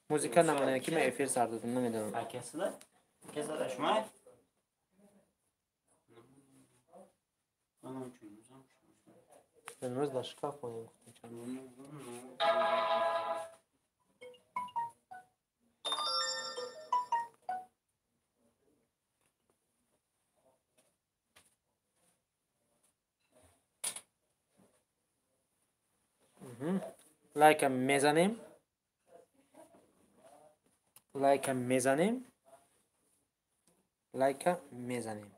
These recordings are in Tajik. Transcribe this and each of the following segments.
Музика намонем, ки ман эфир сар додам, намедонам. Имрӯз дар шкаф монем. Лайка мезанем. Лайка мезанем. Лайка мезанем.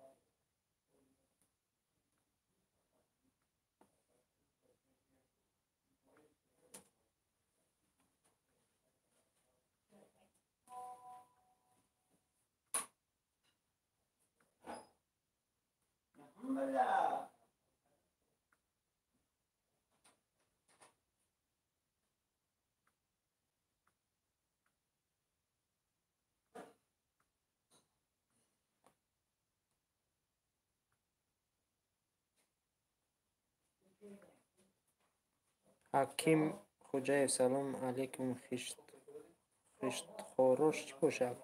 Ҳаким Хуҷаев, салом алейкум. Хиштхорош чӣ бошад?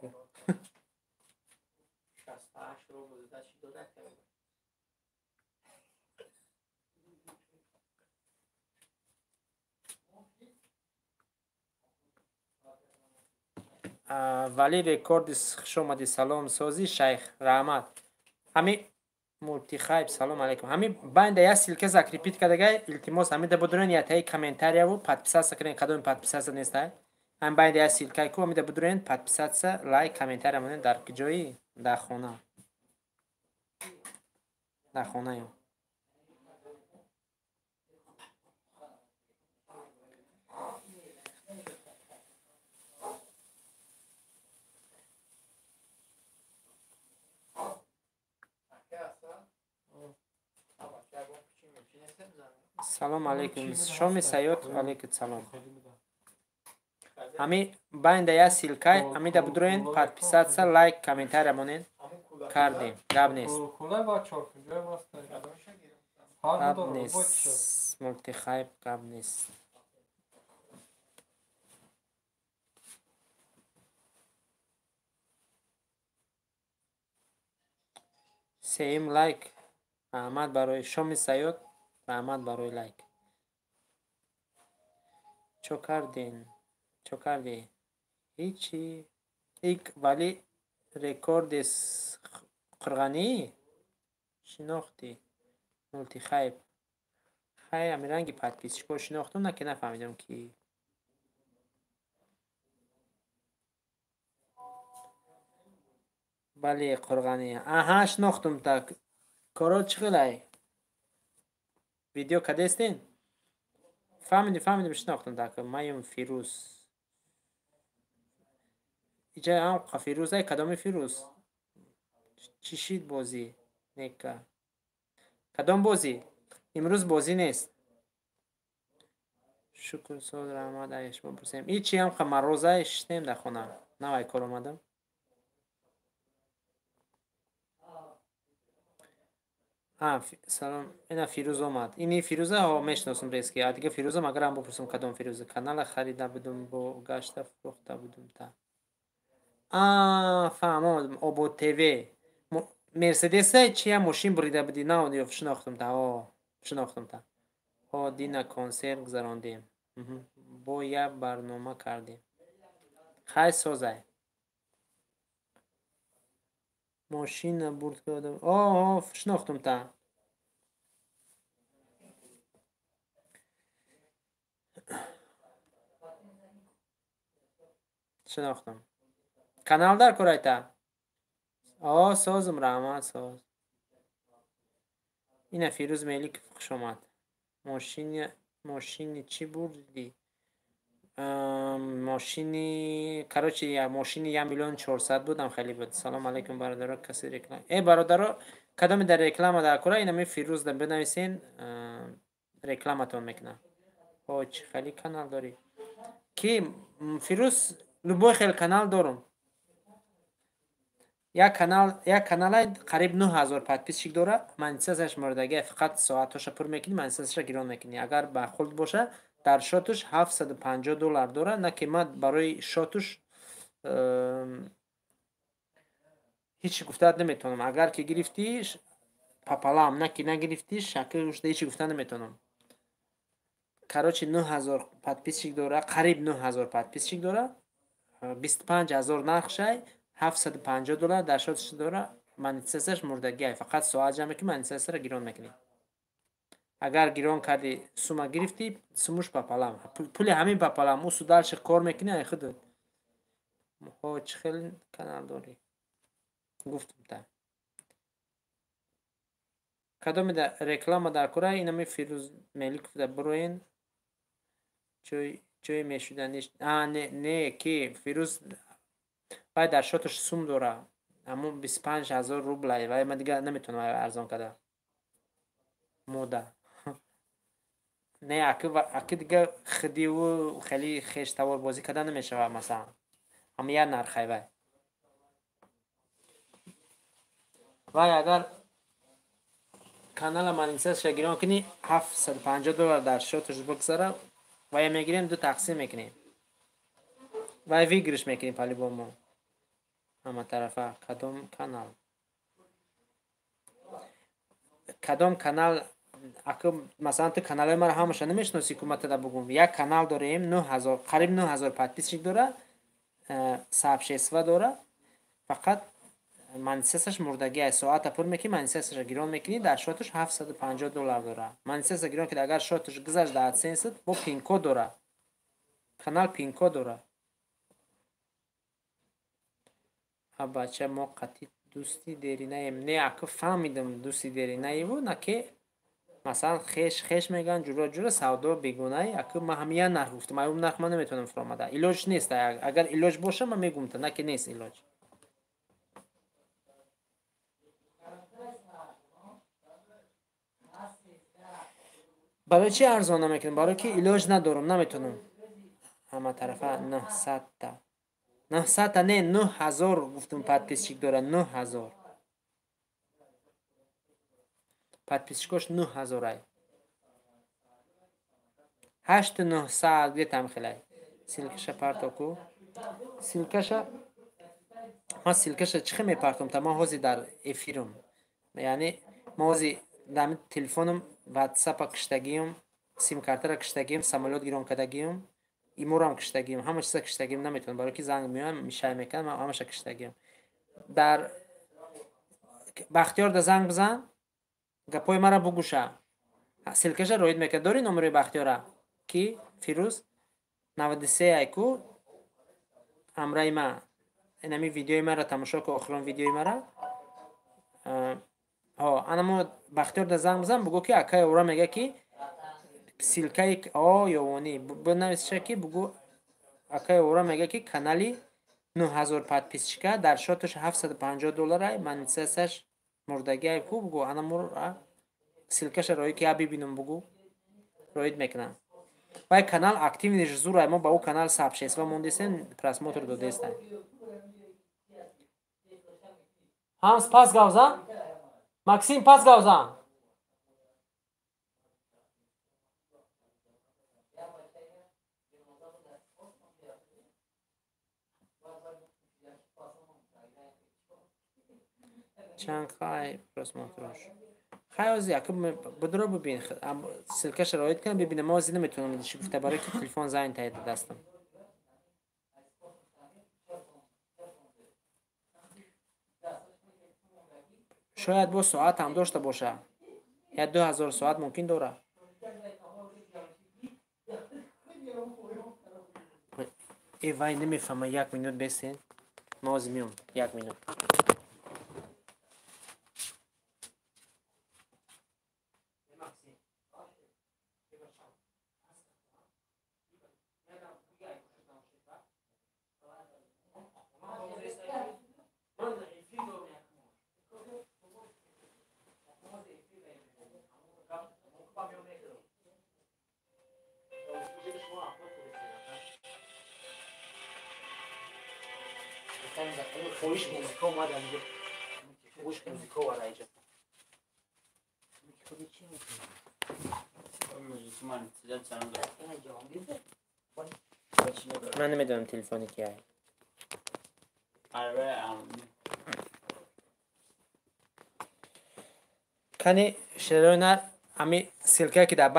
Валӣ Рекордис, хуш омадӣ. Салом, созӣ шайх, раҳмат. Ҳами Мултихайб, салом алейкум. Ҳами банда як ссылка закрепить кардагай, илтимос ҳамида будурен ятаи комментарияву подписаться кунен, кадоми подписаться нестай. Ҳами банда як ссылкай ку ҳамида будурен, подписаться, лайк, комментария монен. Дар куҷои? Дар хона. Дар хонаё. Салом алейкум. Шоми Саёд, алейкум салом. Ҳами банда як ссылкай, ҳамида будурен, подписаться, лайк, комментария монен. Кардем. Гап нест. Гап нест. Мултихайб, гап нест. Сеюм лайк. Раҳмат барои Шоми Саёд. Раҳмат барои лайк. Чо карден? Чо кардӣ? Ҳичи. Ик вали Рекордис қурғанӣ? Шинохтӣ. Мултихайб. Хай, ами ранги подписчикҳо шинохтум, на ки нафаҳмидам ки. Бале, қурғанӣ. Аҳа, шинохтум так. Коро чӣ хелай? Видео кадестен? Фаҳмидим, фаҳмидим, шинохтум так. Маем Фирӯз. Иҷа ҳам Фирӯзай, кадоми Фирӯз? Чӣ шид бозӣ? Нека. Кадом бозӣ? Имрӯз бозӣ нест. Шукр, соз, раҳмат, ай шумо пурсем. И чи ҳам морозай, шиштем дар хона. Навай кор омадам. Салом, ина Фирӯз омад. Ини Фирӯза ҳо мешиносум резки. А дига Фирӯза магарам бупурсум кадом Фирӯза. Канала харида будум, бо гашта фурӯхта будум та. А, фаҳмом, Обод ТВ. Мерседеса чия мошин бурида будӣ? На, ё шинохтум та. О, шинохтум та. Ҳо, дина консерт гузарондем. Бо як барнома кардем. Хай, созай. Мошина бурд кардам. О, шинохтум та. Шинохтум. Канал дар курайта. О, созум, раҳмат, соз. Ина Фирӯз Меликов, хуш омад. Мошини чӣ бурдӣ? Мошини, короче, мошини 1 400 000 будам, хеле буд. Салом алейкум, бародаро, касе реклама. Э, бародаро, кадоми дар реклама дар кура, инами Фирӯз да бинависен, рекламатон мекунам. Ҳо, чӣ хеле канал дорӣ? Ки Фирӯз, любой хел канал дорум. Як канал, як каналай қариб 9000 подписчик дора, монетизатсияш мордагия, фақат соатҳоша пур мекунӣ, монетизатсияша гирон мекунӣ. Агар ба хулд боша, дар шотуш 750 доллар дора, на ки ман барои шотуш ҳеч гуфтаат наметавонам. Агар ки гирифтӣ, папалам, на ки нагирифтӣ, шакл ҳеч гуфта наметавонам. Короче, 9000 подписчик дора, қариб 9000 подписчик дора, 25000 нархшай, 750 доллар дар шотуш дора, монетизатсияш мурдагиай, фақат соат ҷамъ мекунӣ, монетизатсияро гирон мекунӣ. Агар гирон кардӣ, сума гирифтӣ, сумуш папалам. Пули ҳамин папалам, усу дальше кор мекунӣ, ай худат. Ҳо, чӣ хел канал дорӣ? Гуфтам та. Кадоме реклама дар кора, инами Фирӯз Меликов да бироен. Ҷой мешуданиш. А, не, не, ки Фирӯз вай дар шотуш сум дора. Ҳамон 25000 рублай, вай ман дигар наметавонам арзон карда. Мода. Не, аки дигар хидиву хеле хештавор бозӣ карда намешавад, масалан. Ҳама як нархай вай. Вай агар канала монетизатсияша гирон кунӣ, 750 доллар дар шотуш бигзара, вай мегирем, ду тақсим мекунем. Вай выигрыш мекунем по-любому. Ҳама тарафа кадом канал? Кадом канал? Ака, масалан, ту каналҳои маро ҳамаша намешиносӣ, ку ман тада бугум. Як канал дорем, 9000, қариб 9000 подписчик дора, сообщество дора, фақат монетизатсияш мурдагиай, соата пур мекунӣ, монетизатсияша гирон мекунӣ, дар шотуш 750 доллар дора. Монетизатсия гирон кунӣ, агар шотуш гузашт дар AdSense, бо пин-код дора. Канал пин-код дора. А бача мо қатъи дӯсти деринаем. Не, ака фаҳмидам дӯсти деринаеву, на ки масалан хеш мегӯянд, ҷура ҷура савдо бегунай, ака ман ҳам як нарх гуфтам, ай он нарх ман наметавонам фуромада. Илоҷ нест, агар илоҷ боша ман мегӯм та, на ки нест илоҷ. Барои чӣ арзон намекунам? Барои ки илоҷ надорам, наметавонам. Ҳама тарафа 900-та. 900-та не, 9000 гуфтам подписчик дора, 9000. Подписчикош 9000 ай. 8900 где там хелай. Ссылкаша партоку. Ссылкаша ман ссылкаша чӣ хел мепартом? Та ман ҳозир дар эфирам. Яъне ман ҳозир дар телефонам WhatsApp-а киштагиам, сим-картара киштагиам, самолёт гирон кардагиам, иморам киштагиам, ҳама чиза киштагиам, наметавонам, барои ки занг меоям, мишай мекунам, ман ҳамаша киштагиам. Дар Бахтиёр да занг бизан, гапҳои маро бугӯша. Ссылкаша роид мекунад. Дорӣ номери Бахтиёра? Ки Фирӯз 93 айку ҳамраи ман. Инами видеои маро тамошо ку, охирон видеои маро. Ҳо, ана мо Бахтиёр да занг бизан, бугӯ ки акай ора мега ки ссылкаи о ёвонӣ бинависша ки бугӯ акай ора мега ки канали 9000 подписчика дар шотуш 750 долларай, монетизатсияш мурдагиай ку бугӯ, ана мо ссылкаша роид ки я бибинам бугӯ, роид мекунам. Вай канал активниш зурай, мо ба ӯ канал сообщество мондесем, просмотр додестем. Ҳамс пас гавзан? Максим пас гавзан? Чанд хай просмотрош? Хай ози ака будро бибин, ссылкаша роид кунам бибинам, ози наметавонам чӣ гуфта, барои ки телефон занг таида дастам. Шояд бо соат ҳам дошта боша. Я 2000 соат мумкин дора. Э вай намефаҳма, як минут бесен. Ман ози меом, як минут. Хоҳиш музыка омад инҷо. Гӯш музыка овард инҷо. Ман намедонам телефони кияй. Кани шерона ами ссылка ки дар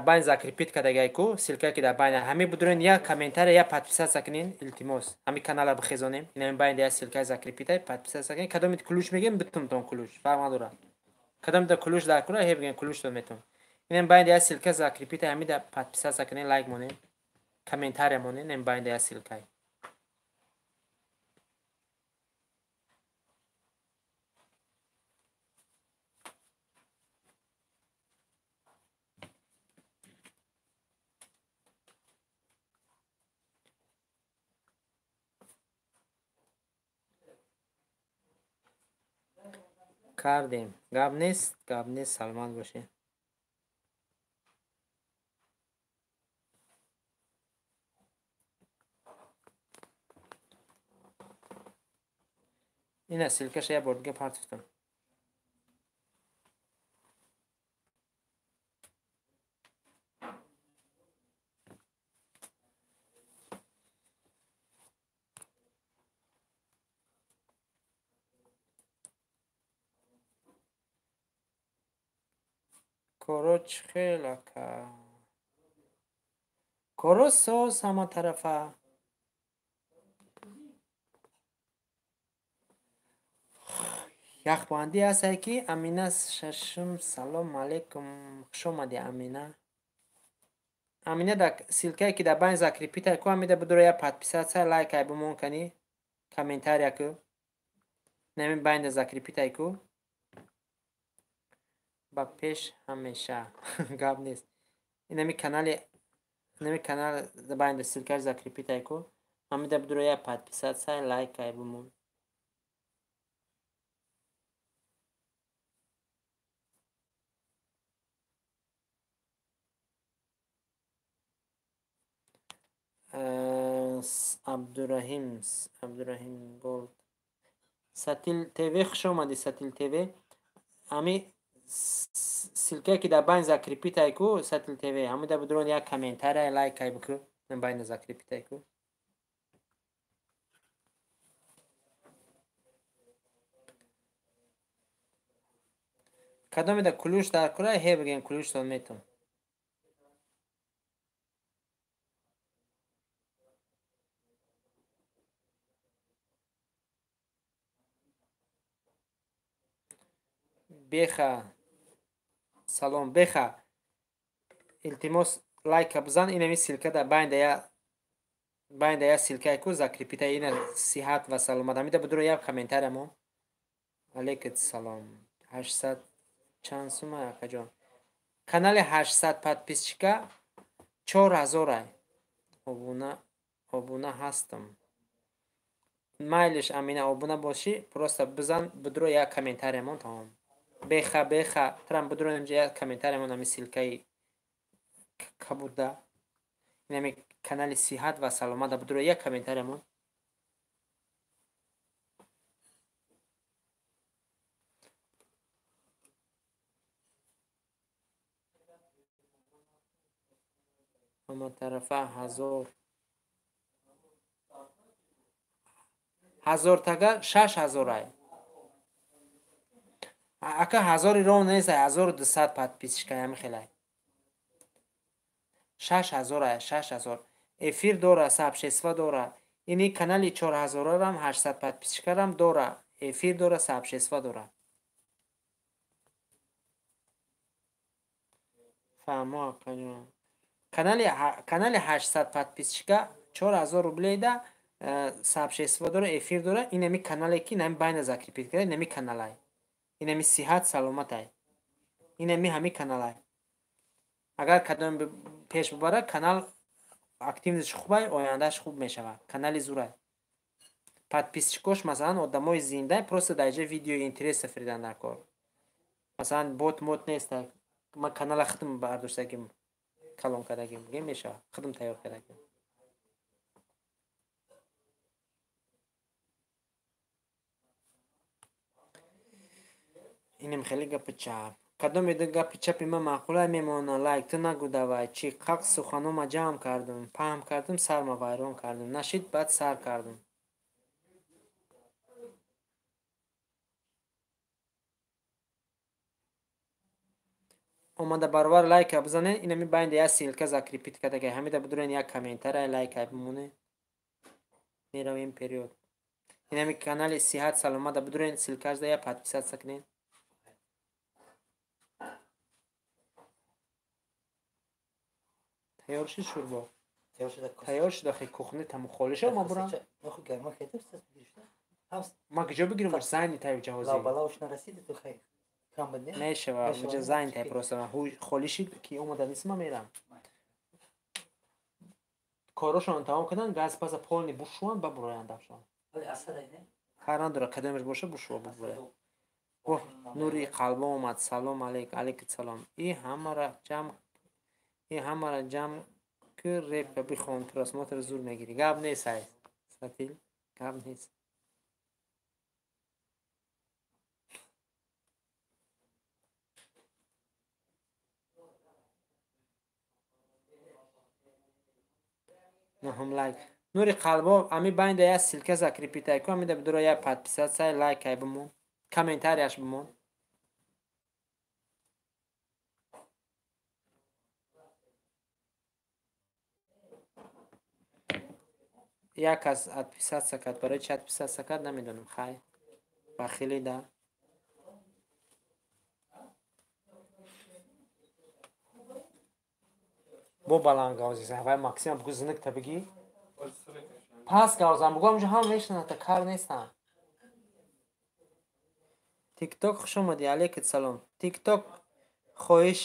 байн закрепить кардагай ку, ссылка ки дар байн ҳами будурен я комментария я подписаться кунин, илтимос. Ҳами канала бихезонем. Инами байн я ссылка закрепить, подписаться кунин. Кадомит ключ мегем, битумтон ключ. Фарқ надорад. Кадомита ключ дар кура, ҳе бигем ключ то метон. Инами байн я ссылка закрепить, ҳами да подписаться кунин, лайк монем, комментария монем, инами байн я ссылка. Кардем. Гап нест, гап нест, саломат бошед. Ина ссылкаша як бор дига партофтам. Коро чӣ хел ака? Коро соз ҳама тарафа. Яхбандӣ ҳастае ки Амина шашум. Салом алейкум. Хуш омадӣ, Амина. Амина дар ссылкае ки дар байн закрепить ку, ҳамида будура я подписаться, лайк ай бумон кани, комментария ку. Нами байн да закрепить ку. Ба пеш ҳамеша. Гап нест. Инами канали, инами канал байн да ссылкаш закрепить ку. Ҳамида будура я подписаться, лайк ай бумон. Абдураҳим, Абдураҳим Голд. Сатил ТВ, хуш омадӣ, Сатил ТВ. Ҳами ссылкае ки дар байн закрепить ку, Сатил ТВ, ҳамида будурон як комментария, лайк ай бикӯ. Байн закрепить ку. Кадомида ключ дар кура, ҳе бигем ключ то метон. Беха, салом, Беха. Илтимос лайка бизан, инами ссылка да байн да я байн да я ссылка ку закрепить ина сиҳат ва саломат. Ҳамида будура як комментария мо. Алейкум салом. 800 чанд сума акаҷон? Канали 800 подписчика 4000 ай. Обуна ҳастам. Майлиш Амина обуна бошӣ, просто бизан будура як комментария мон тамом. Беха, беха, трам будура инҷа як комментария мон ҳами ссылкаи кабуда. Инами канали сиҳат ва саломат будура як комментария мон. Ҳама тарафа 1000. 1000 тага 6000 ай. Ака 1000 ров нест, 1200 подписчика ҳами хелай. 6000 ай, 6000. Эфир дора, сообщество дора. Ини канали 4000-рам 800 подписчикарам дора. Эфир дора, сообщество дора. Фаҳмо акаҷон. Канали 800 подписчика 4000 рублей да сообщество дора, эфир дора. Инами канале ки инами байна закрепить карда, инами каналай. Инами сиҳат саломатай. Инами ҳами каналай. Агар кадом пеш бубара, канал активнаш хубай, ояндаш хуб мешавад. Канали зурай. Подписчикош масалан одамои зиндай, просто дар ҷа видеои интереса фиридан дар кор. Масалан бот мот нест. Ман канала худам бардоштагим, калон кардагим, мешавад. Худам тайёр кардагим. Инам хеле гапи чап. Кадом еду гапи чапи ман маъқула мемона лайк ту нагу давай. Чӣ қақ суханома ҷамъ кардум, паҳм кардум, сарма вайрон кардум. Нашид баъд сар кардум. Омада баробар лайка бизанед. Инами байнда як ссылка закрепить кардагай. Ҳамида бидурен як комментария лайка бимоне. Меравем период. Инами канали Сиҳат Саломата бидурен ссылкашда як подписаться кунед. Тайёр шуд шӯрбо? Тайёр шуд ахи кухни тамом холӣ шуд ма бурам. Ма куҷо бигирам зайни тайёр ҷаҳози? Мешава, уҷа зайн тай просто холӣ шид ки омада нест ма мерам. Корошон тамом кунанд, газ паса полни бушуванд ба буроянд афшон. Хар надора кадомеш боша бушува бубурад. Оҳ, нури қалбо омад. Салом алейк, алейкум салом. И ҳамара ҷамъ ки репка бихон, просмотр зур мегирӣ. Гап нест ай. Сатил, гап нест. Наҳум лайк. Нури қалбо ами байнда як ссылка закрепитай ку амида бидуро як подписаться лайк ай бимон. Комментарияш бимон. Як кас отписаться кард. Барои чи отписаться кард намедонам. Хай. Бахилӣ да. Бо баланд гавзизан. Вай Максим бугу зиник та бигӣ. Пас гавзан бугу ҳамҷо ҳам мешунаванд та кар нестанд. Тикток хуш омадӣ. Алейкум салом. Тикток хоҳиш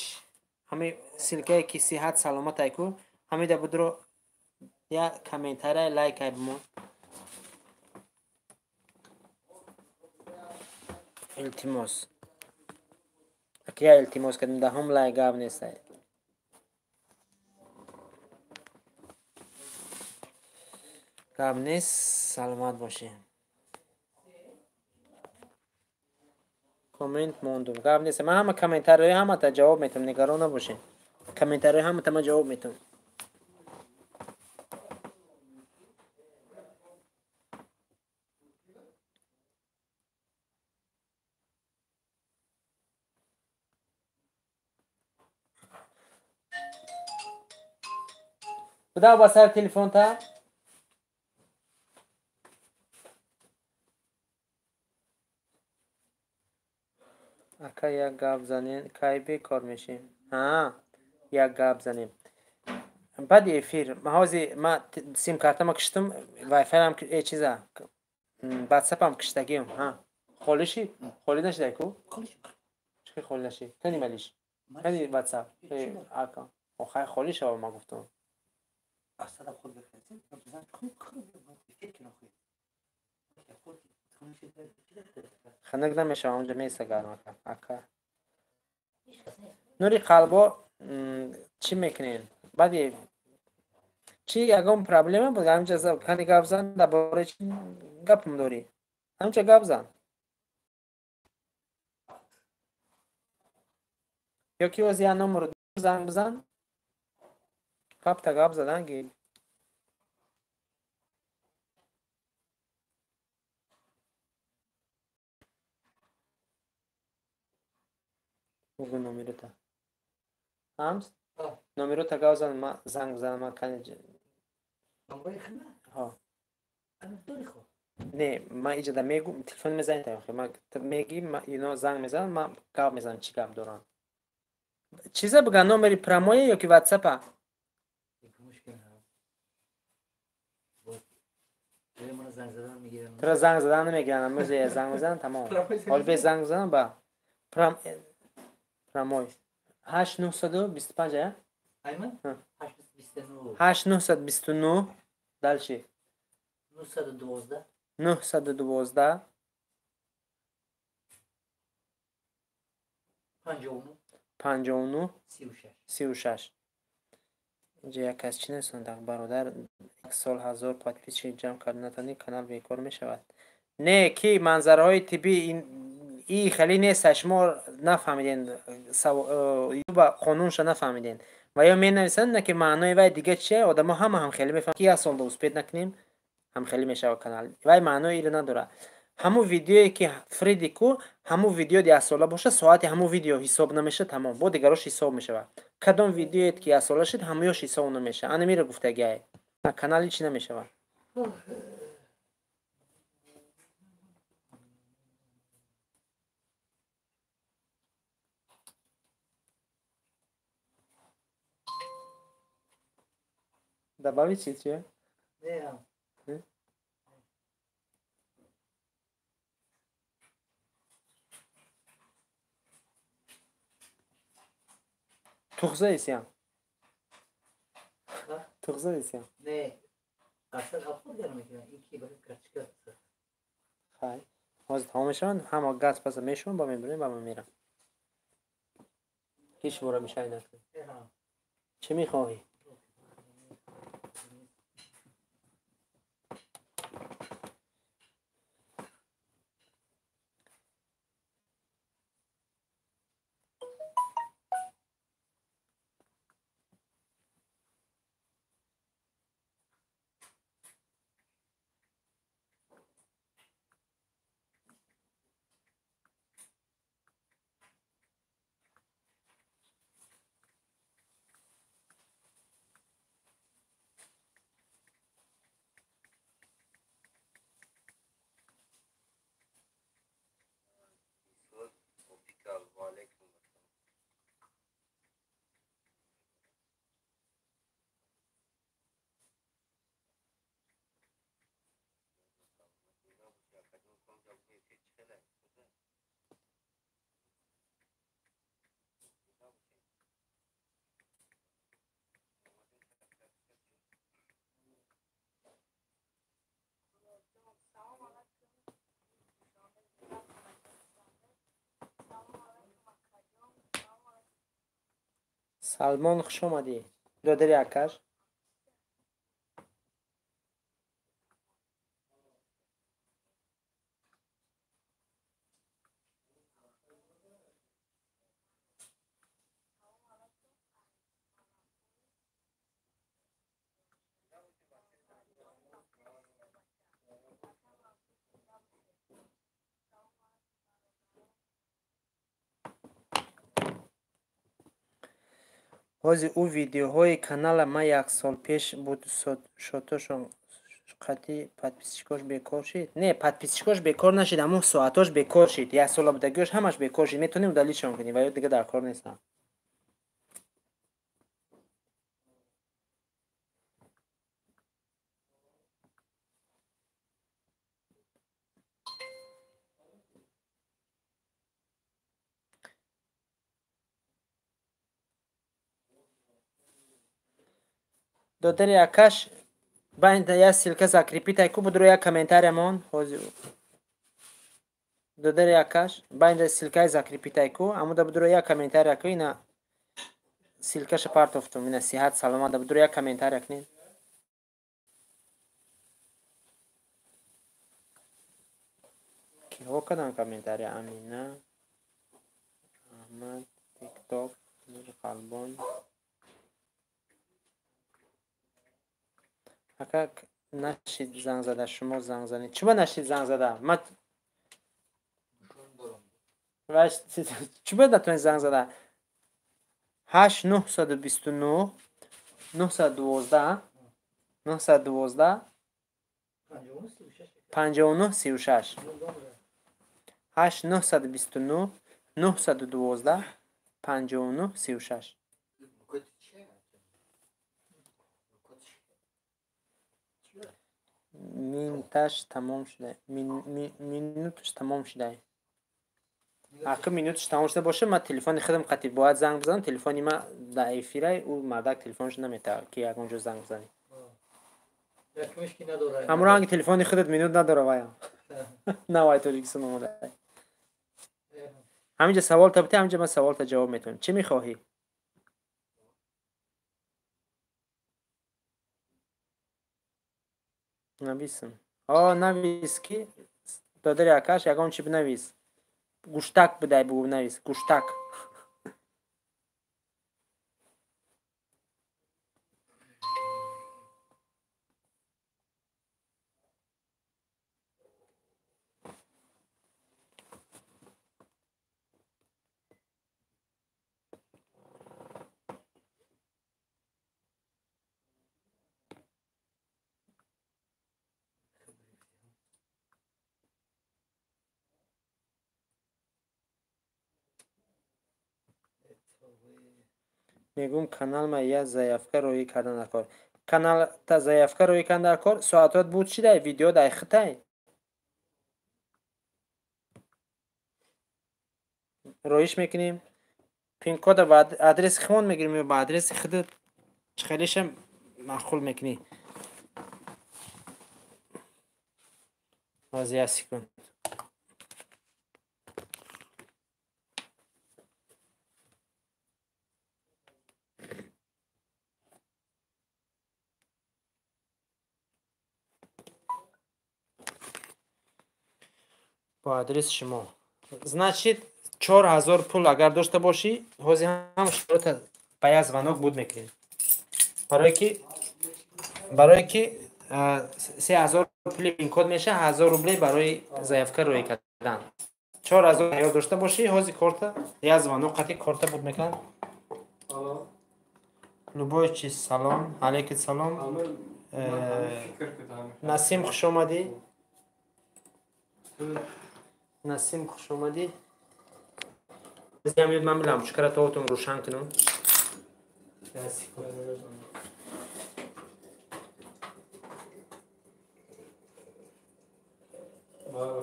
ҳами ссылкае ки Сиҳат Саломат ай ку ҳамида будро як комментария лайк ай бимон. Илтимос. Аки я илтимос кардем даҳум лайк гап нест ай. Гап нест, саломат бошед. Коммент мондум. Гап нест. Ман ҳама комментариҳои ҳамата ҷавоб метам, нигарон набошед. Комментариҳои ҳамата ман ҷавоб метам. Буда ба сар телефонта. Ака як гап занем, кай бекор мешем? Ҳа, як гап занем. Баъди эфир, ма ҳози ма сим-картама киштам, вайфайам чиза, ватсапам киштагиам. Ҳа, холӣ шид? Холӣ нашидай ку? Чӣ холӣ нашид? Кани малиш? Кани ватсап? Ака. Охай холӣ шава ма гуфтам. Ханак намешава, онҷо меса гарм ака. Нури қалбо чӣ мекунем? Баъди чӣ ягон проблема буд? Ҳамҷа кани гап зан, дар бораи чӣ гапм дорӣ? Ҳамҷа гап зан. Ё ки оз як номеру занг бизан? Гапта гап задан гир. Бугу номерута. Ҳамс? Номерута гап зан, ма занг бизанам, ма кани ҳа. Не, ма иҷода мегу, телефон мезанем та, ма меги, ино занг мезанам, ма гап мезанам, чӣ гап дорам. Чиза биган, номери прамоя ё ки ватсапа? Тура занг задан намегиранд, амӯзе занг мезанам, тамом. Ҳол бе занг бизанам ба прамой. 8925 а? 8929 дальше. 912 912 59 36 36. Инҷа як кас чӣ несондақ бародар, як сол 1000 подписчик ҷамъ карда натавонӣ, канал бекор мешавад. Не, ки манзараҳои тиббӣ И хеле нест, шумо нафаҳмиден, юба қонунша нафаҳмиден. Ва ё менависанд, ки маънои вай дига чие, одамо ҳама ҳам хеле мефаҳманд, ки як солда успеть накунем, ҳам хеле мешава канал. Вай маънои иро надорад. Ҳамун видеое ки фриди ку, ҳамун видео яксола боша, соати ҳамун видео ҳисоб намеша, тамом. Бо дигарош ҳисоб мешавад. Кадом видеое ки яксола шид, ҳамаёш ҳисоб намеша. Ана мира гуфтагиай. Канал ҳеч намешавад. Добавить чӣ? Не. Тухза исям. Тухза исям. Не. Асал обход гарм мекунад. Ин ки барои карточка. Хай. Ҳозир тамом мешаванд, ҳама газ паса мешаванд, ба мебарем, ба ман мерам. Ҳеҷ бора мешай накунем. Чӣ мехоҳӣ? Салмон, хуш омадӣ. Додари акаш. Ҳозир ӯ видеоҳои канала ман як сол пеш буд, шотошон қатъи подписчикош бекор шид? Не, подписчикош бекор нашид, ҳамун соатош бекор шид. Як сола будагиош ҳамаш бекор шид. Метавонем удалитьшон кунем, ва ё дига дар кор нестам. Додари акаш, баъд як ссылка закрепить ку будро як комментария мон. Ҳозир. Додари акаш, баъд ссылкаи закрепить ку, амуда будро як комментария ку, ина ссылкаша партофтум, ина сиҳат саломат, будро як комментария кунед. Киҳо карданд комментария? Амина, Аҳмад, Тикток, Нури Қалбон. Ака нашид занг зада, шумо занг занед. Чӣ ба нашид занг зада? Ма чӣ ба натонед занг зада? 8 929 912 912 59 36 8 929 912 59 36. Минуташ тамом шуда. Минуташ тамом шуда. Ака минуташ тамом шуда боша, ман телефони худам қатъи бояд занг бизанам, телефони ма дар эфирай, ӯ мардак телефонаш наметавад ки ягон ҷо занг бизанӣ. Ҳамон ранги телефони худат минут надора ваям. На вай Тоҷикистон омада. Ҳаминҷа савол та бите, ҳаминҷа ман саволта ҷавоб метавонам. Чӣ мехоҳӣ? Нависам. О, навис ки додари акаш ягон чӣ бинавис. Гуштак будай бугу навис, гуштак. Мегӯм каналма я заявка роӣ кардан дар кор. Каналта заявка роӣ кардан дар кор, соатот буд шидай, видео дай хитай. Роиш мекунем. Пин-кода ба адреси химон мегирем ё ба адреси худат чӣ хелеша маъқул мекунӣ. Ҳозир як секунд. Бо адреси шумо. Значит, 4000 пул агар дошта бошӣ, ҳозир ҳам шурота ба як звонок буд мекунем. Барое ки 3000 пули пин-код меша, 1000 рубле барои заявка роӣ кардан. 4000 ё дошта бошӣ, ҳозир корта як звонок қати корта буд мекунад. Любой чиз, салом, алейкум салом. Насим, хуш омадӣ. Насим, хуш омадӣ. Ман билам чикара тоатон рӯшан кунам.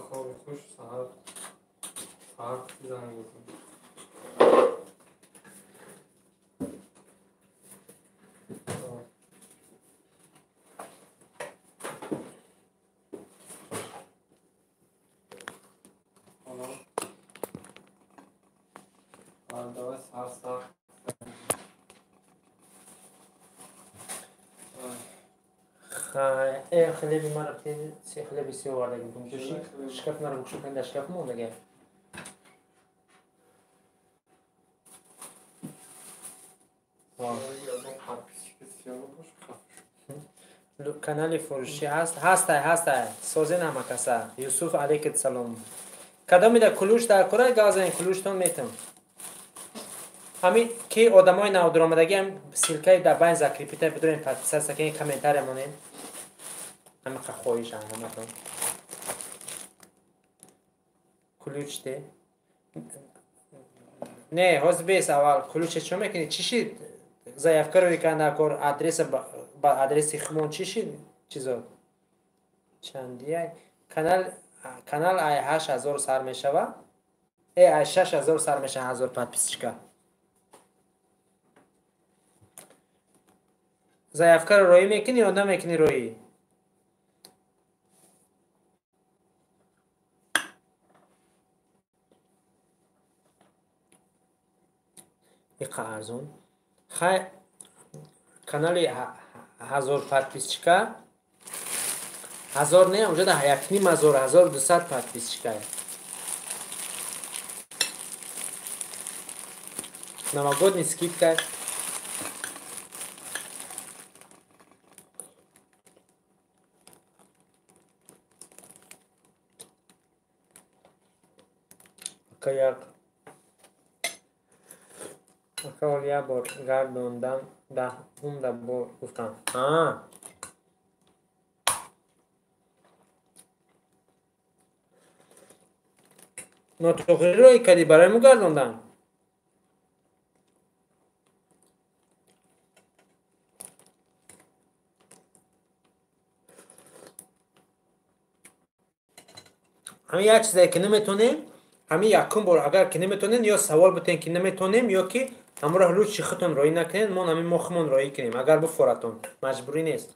Хоби хуш, саҳар саҳар занг бизан. Хлеби маро се хлеби се оварда будум. Шкаф маро букшо кунед, дар шкаф мондага. Канали фурӯшӣ ҳаст, ҳастай, ҳастай. Созен ҳама каса. Юсуф, алейкум салом. Кадомида кулуш дар кора газан кулуштон метам. Ҳамин ки одамои навдуромадагиам ссылкаи дар байн закрепита бидорем, подписаться кунед, комментария монед. Ҳамақа хоҳиш ҳаматон. Ключ де. Не, ҳозир бес аввал ключа чӣ мекунӣ? Чӣ шид? Заявка роӣ кардан дар кор, адреса ба адреси химон чӣ шид? Чизо? Чандия? Канал ай 8000 сар мешава? Ай 6000 сар мешава, 1000 подписчика. Заявкаро роӣ мекунӣ ё намекунӣ роӣ? Иқа арзон. Хай, канали 1000 подписчика, 1000 не, унҷо 1500, 1200 подписчика. Новогодний скидка. Як акал як бор гардондам, даҳумда бор гуфтам. Нотоғрӣ роӣ кардӣ барои мо гардондан? Ҳамин як чизе ки наметонем, ҳамин якум бор агар ки наметонем, ё савол битен ки наметонем, ё ки ҳамроҳ лучши худтон роӣ накунед, мо ҳамин мо худмон роӣ кунем, агар буфоратон, маҷбурӣ нест.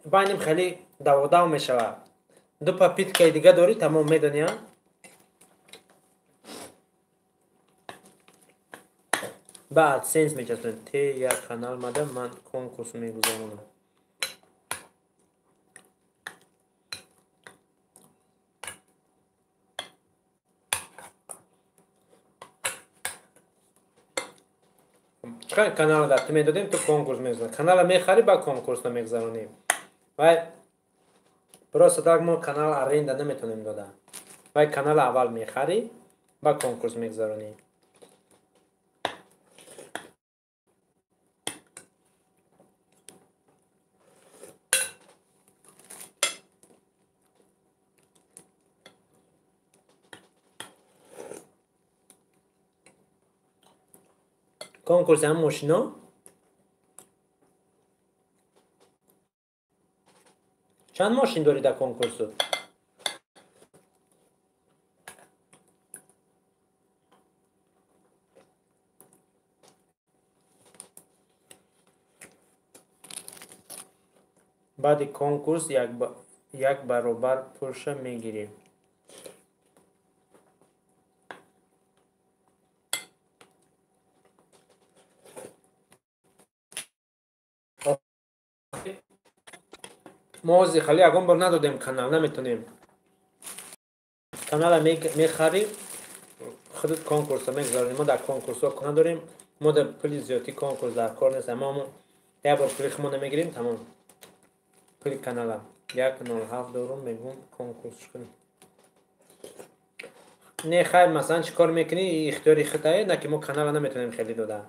Байним хеле даводав мешавад. Ду попиткаи дига дорӣ, тамом медонӣ, а? Ба AdSense мечаспонем. Те як канал мада ман конкурс мегузаронам. Чӣ канала дар ту медодем, ту конкурс мегузаронӣ. Канала мехарӣ, ба конкурс намегузаронӣ. Вай просто так мо канал аренда наметонем дода. Вай канала аввал мехарӣ, ба конкурс мегузаронӣ. Конкурси ҳам мошино чанд мошин дорӣ дар конкурсу? Баъди конкурс як баробар пулша мегирӣ. Мо ҳозир хали ягон бор надодем канал, наметонем. Канала мехарӣ, худат конкурса мегузаронӣ. Мо дар конкурсҳо надорем, мо дар пули зиёдӣ конкурс дар кор нест. Мо як бор пули худмона мегирем, тамом. Пули канала 1.07 дорум, мегӯм конкурс кунем. Не, хайр, масалан чӣ кор мекунӣ, ихтиёри худае, на ки мо канала наметонем хеле дода.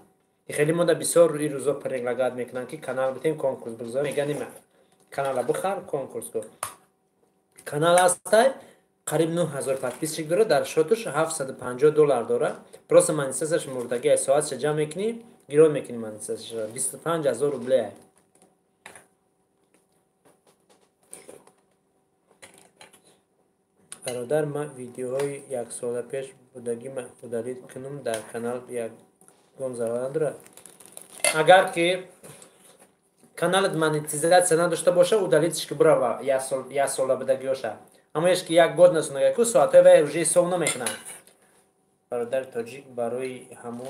Хеле мо дар бисёр ин рӯзо предлагат мекунанд, ки канал битем, конкурс бигузорем. Мегӯянд канала бихар, конкурс кун. Канал ҳастай, қариб 9000 подписчик дорад, дар шотуш $750 дорад. Просто монетизатсияш мурдагӣ ай, соатша ҷамъ мекунӣ, гирон мекунӣ монетизатсияш 25000 рубле ай. Бародар, ман видеоҳои яксола пеш будагима удалить кунам, дар канал ягон зарар надорад? Агар ки каналат монетизатсия надошта боша, удалитиш ки бирава як сола будагиёша. Аммо еш ки як год насунага ку соатҳои вай уже ҳисоб намекунанд. Бародари тоҷик барои ҳамо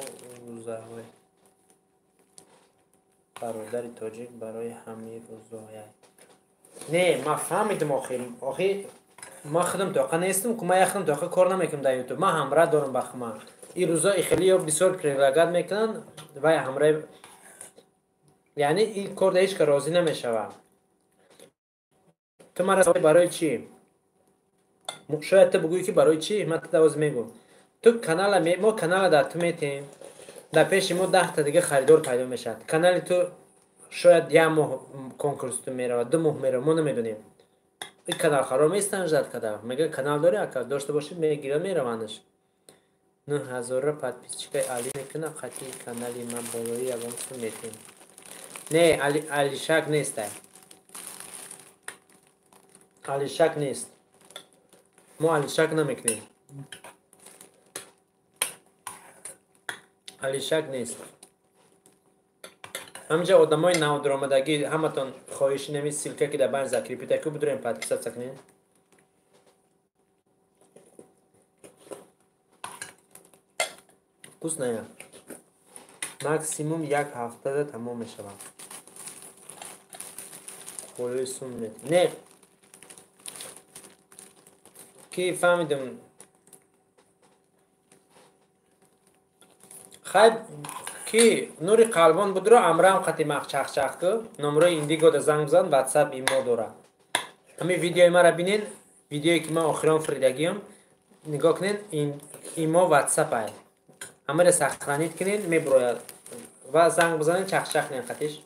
рӯзаҳои бародари тоҷик барои ҳамин рӯзҳояй. Не, ман фаҳмидам охир. Охир ман худам тоқа нестам, ку ман як худам тоқа кор намекунам дар ютуб. Ман ҳамра дорам ба хума. Ин рӯзҳо хеле ё бисёр предлагат мекунанд, вай ҳамраи, яъне ин кор дар ҳеҷ кас розӣ намешавад. Ту мара барои чӣ? Шояд ту бигӯӣ ки барои чӣ? Ман ту давоз мегӯм. Ту канала мо канала дар ту метем, дар пеши мо 10 та дига харидор пайдо мешавад. Канали ту шояд як моҳ конкурс ту меравад, 2 моҳ меравад, мо намедонем. Ин канал харор местан ждат када. Мега канал дорӣ, ака дошта бошӣ, мегира меравандаш. 9000 подписчикаи Али мекуна, қатъи канали ман болои ягон сум метем. Не, Алишак нестай. Алишак нест. Мо Алишак намекунем. Алишак нест. Ҳаминҷа одамои навдаромадагӣ ҳаматон хоҳиши нами ссылка ки дар байн закрепита ку бидурем подписаться кунем. Вкусная. Максимум як ҳафтада тамом мешавад. Болои сум мет. Не. Ки фаҳмидам. Хайр, ки нури қалбон будро амрам қати махчахчах ку, номрои индигода занг бизан, WhatsApp имо дора. Ҳамин видеои мара бинен, видеое ки ман охирон фиридагиам, нигоҳ кунен, имо WhatsApp ай. Ҳамаро сохранить кунен, меброяд. Ва занг бизанен, чахчах кунен қатиш.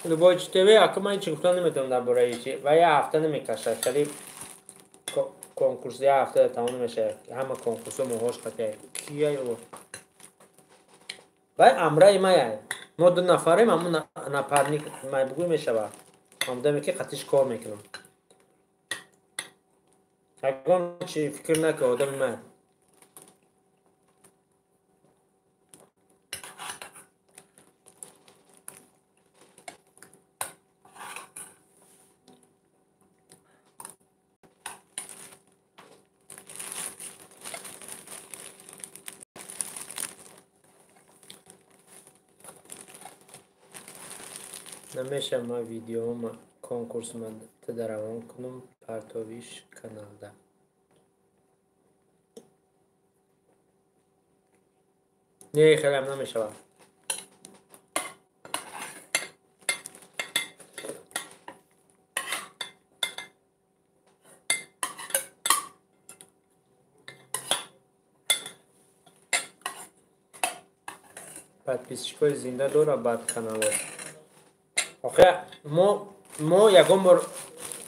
Любой ТВ, ака ман ҳеҷ гуфтан наметавонам дар бораи чи. Ва як ҳафта намекашад, хеле конкурс як ҳафта тамом намешавад. Ҳама конкурсҳо моҳош қатъ. Кияй ӯ? Вай амраи мая. Мо ду нафарем, ҳамун напарник май бугӯй мешавад. Ҳамдаме ки қатиш кор мекунам. Ягон чи фикр накун, одами май. Намеша ман видеома конкурсма ту даравон кунам, партовиш каналда. Не, хелеам намешавад. Подписчикои зинда дора бад каналҳо. Охир мо ягон бор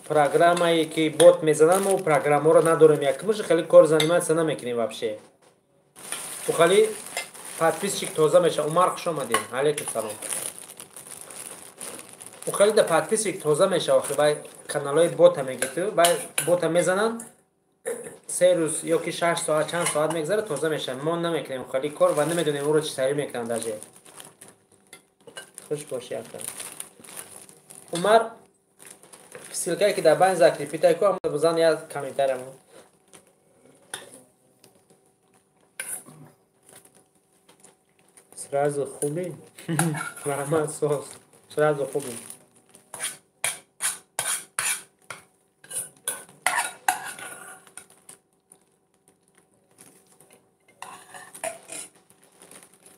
программае ки бот мезананд, мо программаро надорем. Якмуш хеле кор заниматься намекунем вообще. Хали подписчик тоза меша. Умар, хуш омадем. Алейкум салом. Хали да подписчик тоза меша. Охир вай каналҳои бота мегиту, вай бота мезананд. 3 рӯз ё ки 6 соат, чанд соат мегзарад, тоза мешавад. Мо намекунем хали кор ва намедонем ӯро чӣ таҳрир мекунанд даже. Хуш бошӣ, ака. Умар, ссылкае ки дар байн закрепитай ку, ама бизан як комментария мон. Сразу хуби? Раҳмат, сос. Сразу хуби.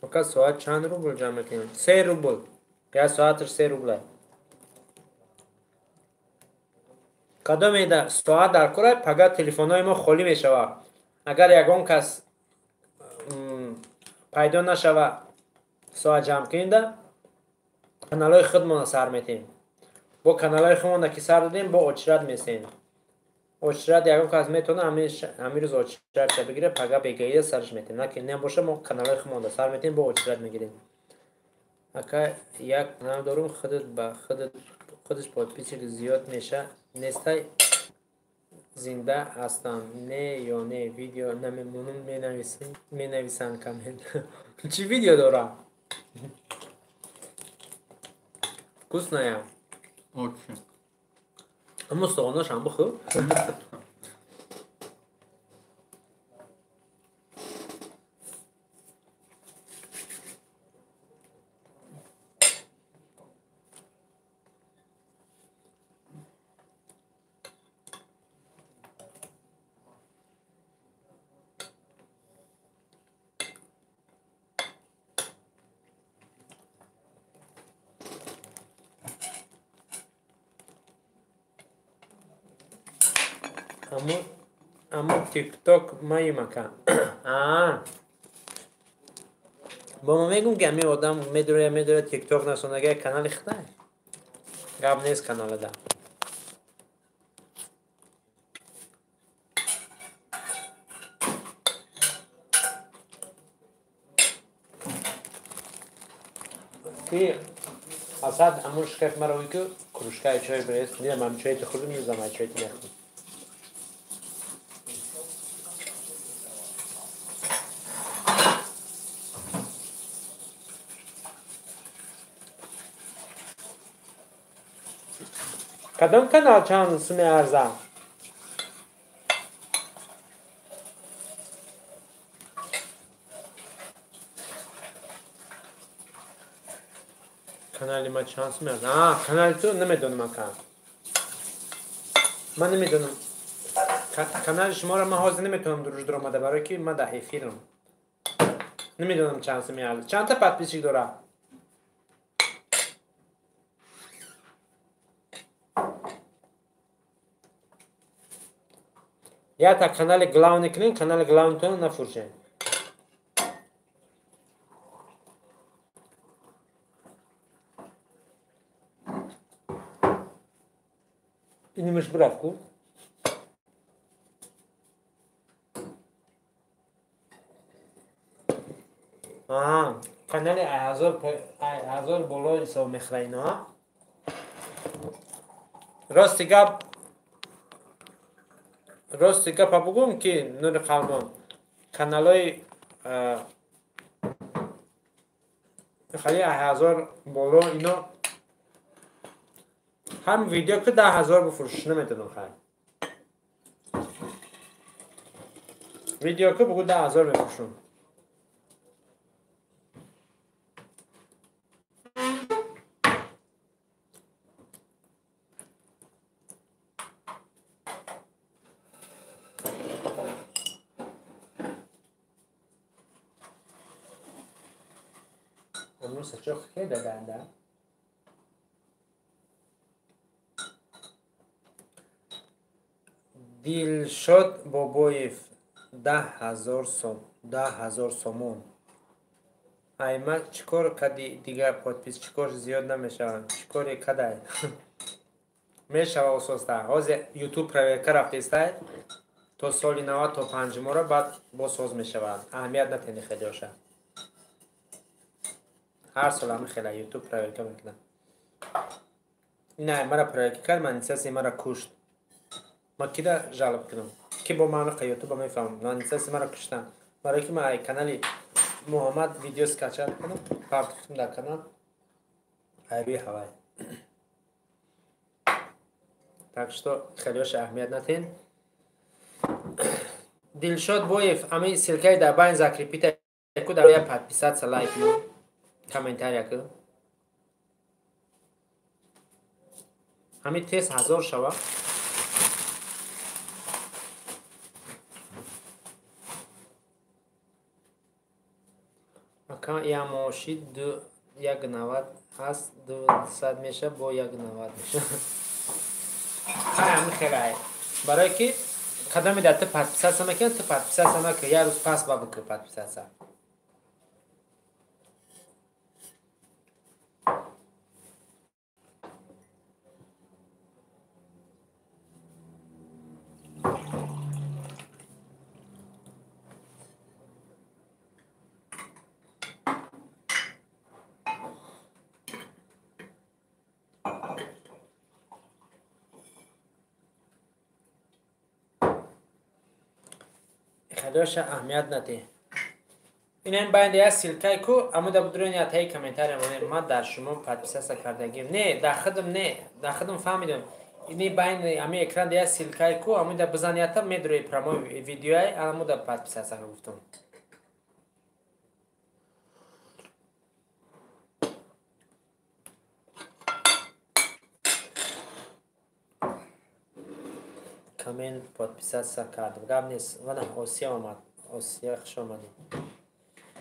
Пока соат чанд рубл ҷамъ мекунем? 3 рубл. Як соаташ 3 рубла. Кадоме да соат дар кора, пага телефонҳои мо холӣ мешавад. Агар ягон кас пайдо нашава соат ҷамъ кунем, каналҳои худмона сар метем. Бо каналҳои худмона ки сар додем, бо очрат месем. Очрат ягон кас метавона ҳамин рӯз очратша бигира, пага бегаида сарш метем. На ки набоша, мо каналҳои худмонда сар метем, бо очрат мегирем. Ака, як канал дорум, худат ба худат худаш подписчик зиёд меша. Нестай зинда ҳастам, не ё не видео намемонум, менависанд коммент. Чӣ видео дора? Вкусная. Очень. Аммо соғонашам бихӯр. Аммо тикток маимака. Бо ма мегум ки ҳамин одам медура, медура тикток насонага канали хитай. Гап нест каналада. Ки Асад амун шкаф маро ки кружкаи чой бирес. Дидам ам чой хӯрдум, низам ай чой нахӯрдум. Кадом канал чанд суми арза? Канали ма чанд суми арза? Канали ту намедонам, ака. Ман намедонам. Канали шуморо ман ҳозир наметавонам дуруст дуромада, барое ки ман дар эфирам. Намедонам чанд суми арза. Чандта подписчик дора? Ята канали главный кунем, канали главныйтон нафуршем. Инимаш бирафт ку? Канали 1000 боло ҳисоб мехӯра ино. Рости гап, рости гапа бугум ки нури қалбон каналҳои хали 1000 боло ино ҳам видео ки 10,000 бифурӯш наметавонам. Хай видео ки бугу 10,000 мефурӯшам. Мусачох хеда. Дилшод Бобоев 10 000 сом, 10 000 сомон. Айма чӣ кор кади, дигар подписчикош зиёд намешаванд? Чӣ коре кадай? Мешава ососта. Ҳозир Ютуб проверка рафтестай то соли нава, то панҷумора, баъд боз соз мешавад. Аҳамият натени хелеоша. Ҳар сол ҳами хела Ютуб проверка мекунад. Ина мара проверка кард, монетизация мара кушт. Ма кида жалоб кунам? Ки бо ман Ютуба мефаҳмам? Монетизация мара куштан. Барои ки ман ай канали Муҳаммад видео скачать кунам, партофтам дар канал. Ай рӯи ҳавай. Так что хелеоша аҳамият натен. Дилшод Боев, ами ссылкаи дар байн закрепить ку, дар я подписаться, лайк, комментария ку. Ҳами тез 1000 шава. Ака, я моши ду як навад ҳаст, 200 меша, бо як навад меша. Хай, ҳами хелай. Барое ки кадоме дар ту подписаться мекунад, ту подписаться накун, як рӯз пас ба бикун подписаться. Хелеоша аҳамият надиҳ. Инам байнда як ссылкае ку, амуда будурен я таи комментария монем. Ман дар шумо подписаться кардагим. Не, дар худам не, дар худам фаҳмидам. Ини байни ами экран як ссылкае ку, амуда бизан ята, медрои прямой видеои, амуда подписаться гуфтам. Коммент, подписаться кардам. Гап нест. Вана Осия омад. Осия, хуш омадӣ.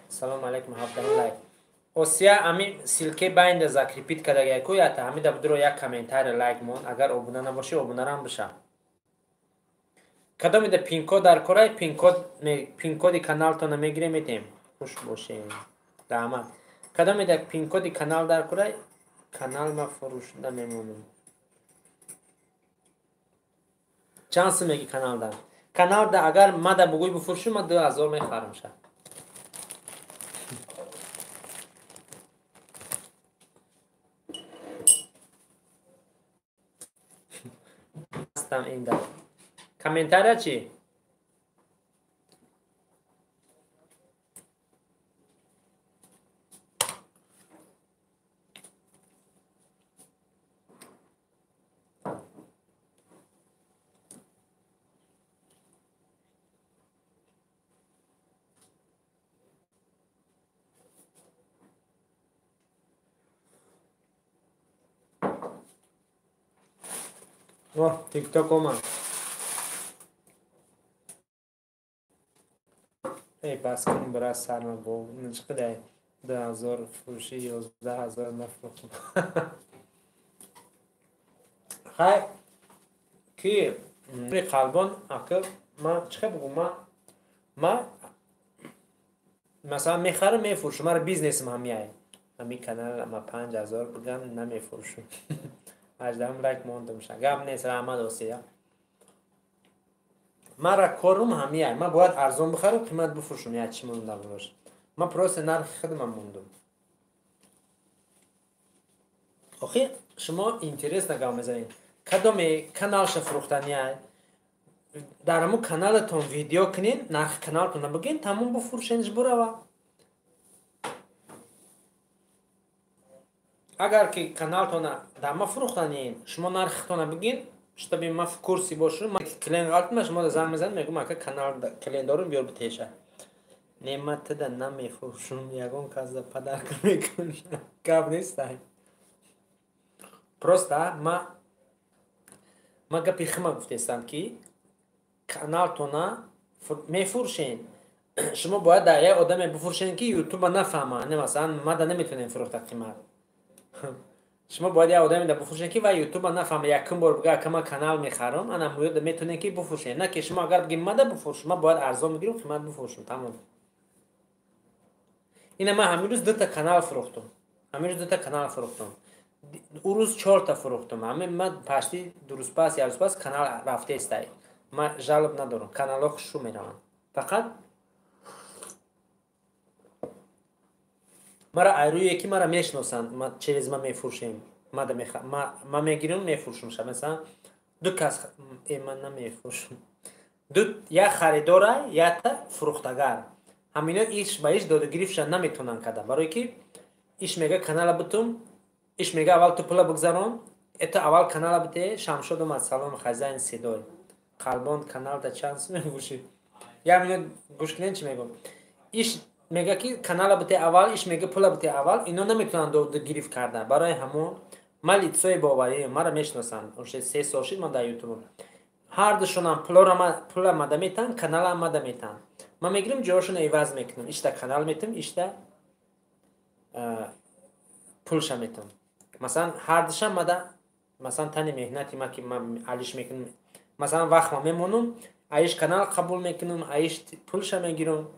Салом алейкум, 17 лайк. Осия, ами ссылке байнда закрепить кардагай ку ята, ҳамида будуро як комментария, лайк мон. Агар обуна набошӣ, обунарам биша. Кадомида пинкод дар корай, пинкод, пинкоди каналтона мегирем, метем. Хуш бошем. Раҳмат. Кадомида пинкоди канал дар корай, канал ма фурӯшда мемонам. Чанд сум меги каналда? Каналда агар мада бугӯй бифурӯшӣ, ма 2000 мехарам ша. Ҳастам инда. Комментария чӣ? О, ТикТок омад. Эй, бас кун, бира, сарма бо чиқидай, 2000 фурӯшӣ, 11 000 нафурӯхтам. Хай, ки қалбон, ака, ман чӣ хел бугум, ма масалан мехарам, мефурӯшам, мара бизнесам ҳамияй. Ҳами канал ма 5000 бугам намефурӯшам. 18 лайк мондам ша. Гап нест, раҳмат, Осия. Мара корум ҳамияй. Ман бояд арзон бихарам, қимат бифурӯшам, як чӣ монда бош. Ман просто нархи худамам мондум. Охи, шумо интересно гап мезанед. Кадоме каналша фурӯхтанияй, дар ҳамун каналатон видео кунед, нархи каналтона бигӯед, тамом, бифурӯшенш, бурава. Агар ки каналтона дар ма фурӯхтанед, шумо нархитона бигӯед, чтобы ма в курсе бошам. Ма клиент ғалтма, шумо занг мезанед, мегӯм, ака, канал клиент дорум, биёр битеша. Не, ма тида намефурӯшам, ягон касда подарка мекунам. Гап нестай. Просто ма гапи хима гуфтестам, ки каналтона мефурӯшен. Шумо бояд дар як одаме бифурӯшед, ки ютуба нафаҳма. Не, масалан, мада наметонем фурӯхта қимат. Шумо бояд як одаме бифурӯшед, ки вай ютуба нафаҳма. Якум бор бига, ака, ман канал мехарам, ана метонем, ки бифурӯшед. На ки шумо агар бигем, мада бифурӯш, ман бояд арзон бигирам, қимат бифурӯшам, тамом. Ина ман ҳамин рӯз дута канал фурӯхтум. Ҳамин рӯз дута канал фурӯхтум. Ӯ рӯз чорта фурӯхтум. Ҳамин ман пашти 2 рӯз пас, як рӯз пас канал рафтаестай. Ман жалоб надорам. Каналҳо хушрӯ мераванд. Фақат мара айрӯе ки мара мешиносанд, через ма мефурӯшем, ма мегирам, мефурӯшам. Масалан, ду кас ман намефурӯшам, ду як харидора, якта фурӯхтагар. Ҳамино иш ба иш додугирифтша наметавонанд карда, барое ки иш мега, канала бутум, иш мега, аввал ту пула бигзарон, это аввал канала бите. Шамшод омад, салом, хазайн седой қалбон. Каналда чанд сум мефурӯшӣ? Як минут гӯш кунед, чӣ мегӯм. Иш мега, ки канала бите аввал, иш мега, пула бите аввал. Ино наметавонанд додугирифт карда. Барои ҳамон ман лицои боварӣ, мара мешиносанд, уже 3 сол шид ман дар ютуб. Ҳардушонам пула мада метаҳанд, канала мада метаҳанд. Ман мегирам, ҷоашонро иваз мекунам: ишта канал метам, ишта пулша метам. Масалан, ҳардушам мада, масалан, тани меҳнати ма, ки ман алиш мекунам, масалан, вақт ма мемонам, аиш канал қабул мекунам, аиш пулша мегирам.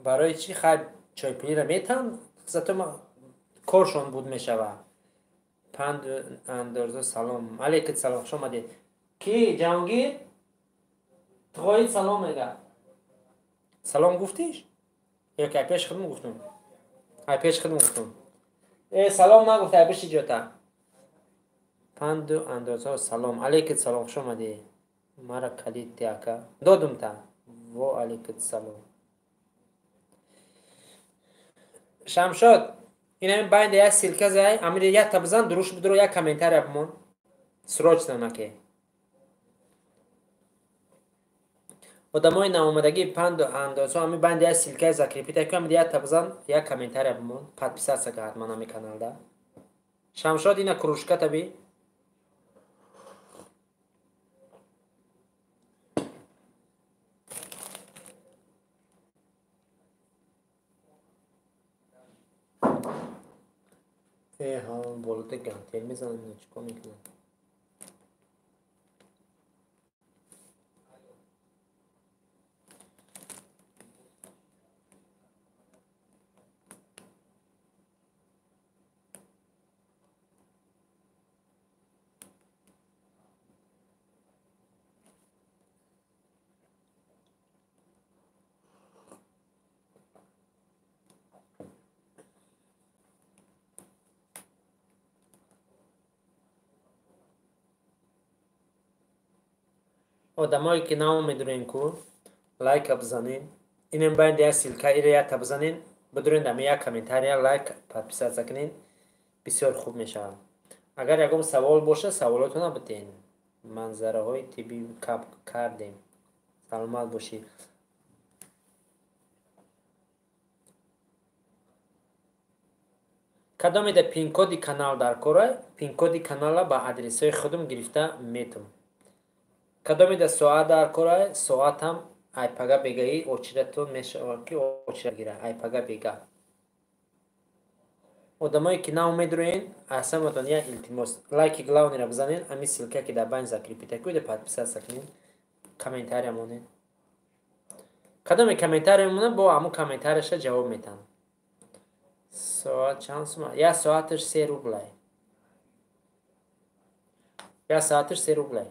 Барои чӣ? Хай, чойпулиро метаҳам, зато коршон буд мешавад. Панду андозо, салом алейкум, салом, хуш омадед. Ки Ҷаҳонгир туғоид салом мега. Салом гуфтиш ё ки ай пеши худм гуфтум? Ай пеши худм гуфтум. Э, салом нагуфта, ай пеши ҷота. Панду андозҳо, салом алейкум, салом, хуш омадӣ. Мара калид те, ака, додум та. Во алейкум салом. Шамшод, инами байнда як ссылка зай, амире якта бизан, дуруш бидуро, як комментария бимон, срочно. Наке одамои наомадагии панду андозҳо, ами байнда як ссылкаи закрепить ку, амире якта бизан, як комментария бимон, подписаться ка ҳатман ами каналда. Шамшод, ина кружка таби. Э, болота гантел мезанам, чикор мекунам? Одамое ки нав медурен ку, лайка бизанен. Инем байнда як ссылка, ире якта бизанен, бидурен, дами як комментария, лайк, подписаться кунен, бисёр хуб мешавад. Агар ягон савол боша, саволотона битен. Манзараҳои тиббӣ кап кардем, саломат бошӣ. Кадомеда пинкоди канал дар кора, пинкоди канала ба адресҳои худум гирифта метум. Кадомеда соат дар кора, соатам айпага бегаӣ очиратон мешавад, ки очира гира айпага бега. Одамое ки нав медуроен, аҳсанатон, як илтимос: лайки главныйро бизанен, ами ссылка, ки дар байн закрепить кунед, подписаться кунед, комментария монед. Кадоме комментария монад, бо ҳамун комментарияша ҷавоб метаҳам. Соат чанд сума? Як соаташ 3 рублай, як соаташ 3 рублай.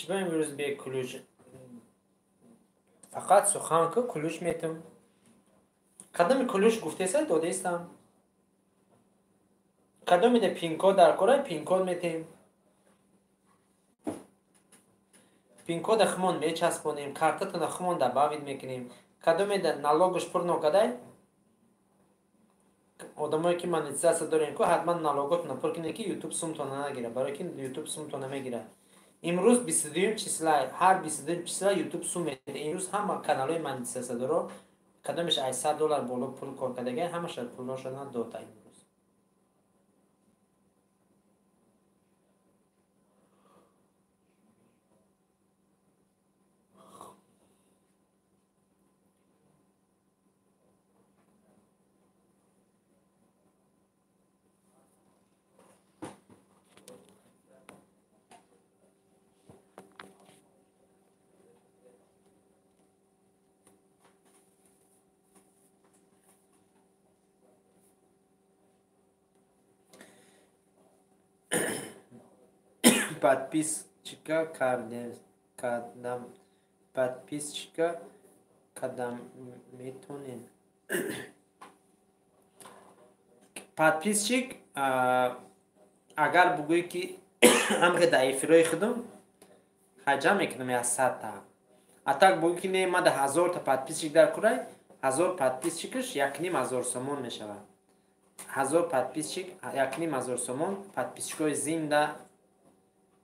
Чӣ ба имрӯз бе ключ? Фақат сухан ку, ключ метам. Кадоми ключ гуфтеса, додаистам. Кадомида пин-код дар кора, пин-код метем. Пин-кода хумон мечаспонем, картатона хумон добавить мекунем. Кадомида налогаш пур нокадай, одамое ки монетизатсия дорем ку, ҳатман налоготона пур кунед, ки ютуб сумтона нагира, барое ки ютуб сумтона мегирад. Имрӯз 22 числа, ҳар 22 числа ютуб сум медиҳад. Имрӯз ҳама каналҳои монетизатсиядоро, кадомеш ай $100 боло пул кор кардагай, ҳамаша пулошона дода имрӯз. Подписчика кардем, кардам, подписчика кардам, метонем. Подписчик, агар бугӯӣ, ки ҳамхе дар эфирҳои худум ҳаҷам мекунам я 100-та. А так бугӯӣ, ки не, ма да 1000-та подписчик дар курай, 1000 подписчикаш 1500 сомон мешавад. 1000 подписчик 1500 сомон, подписчикҳои зинда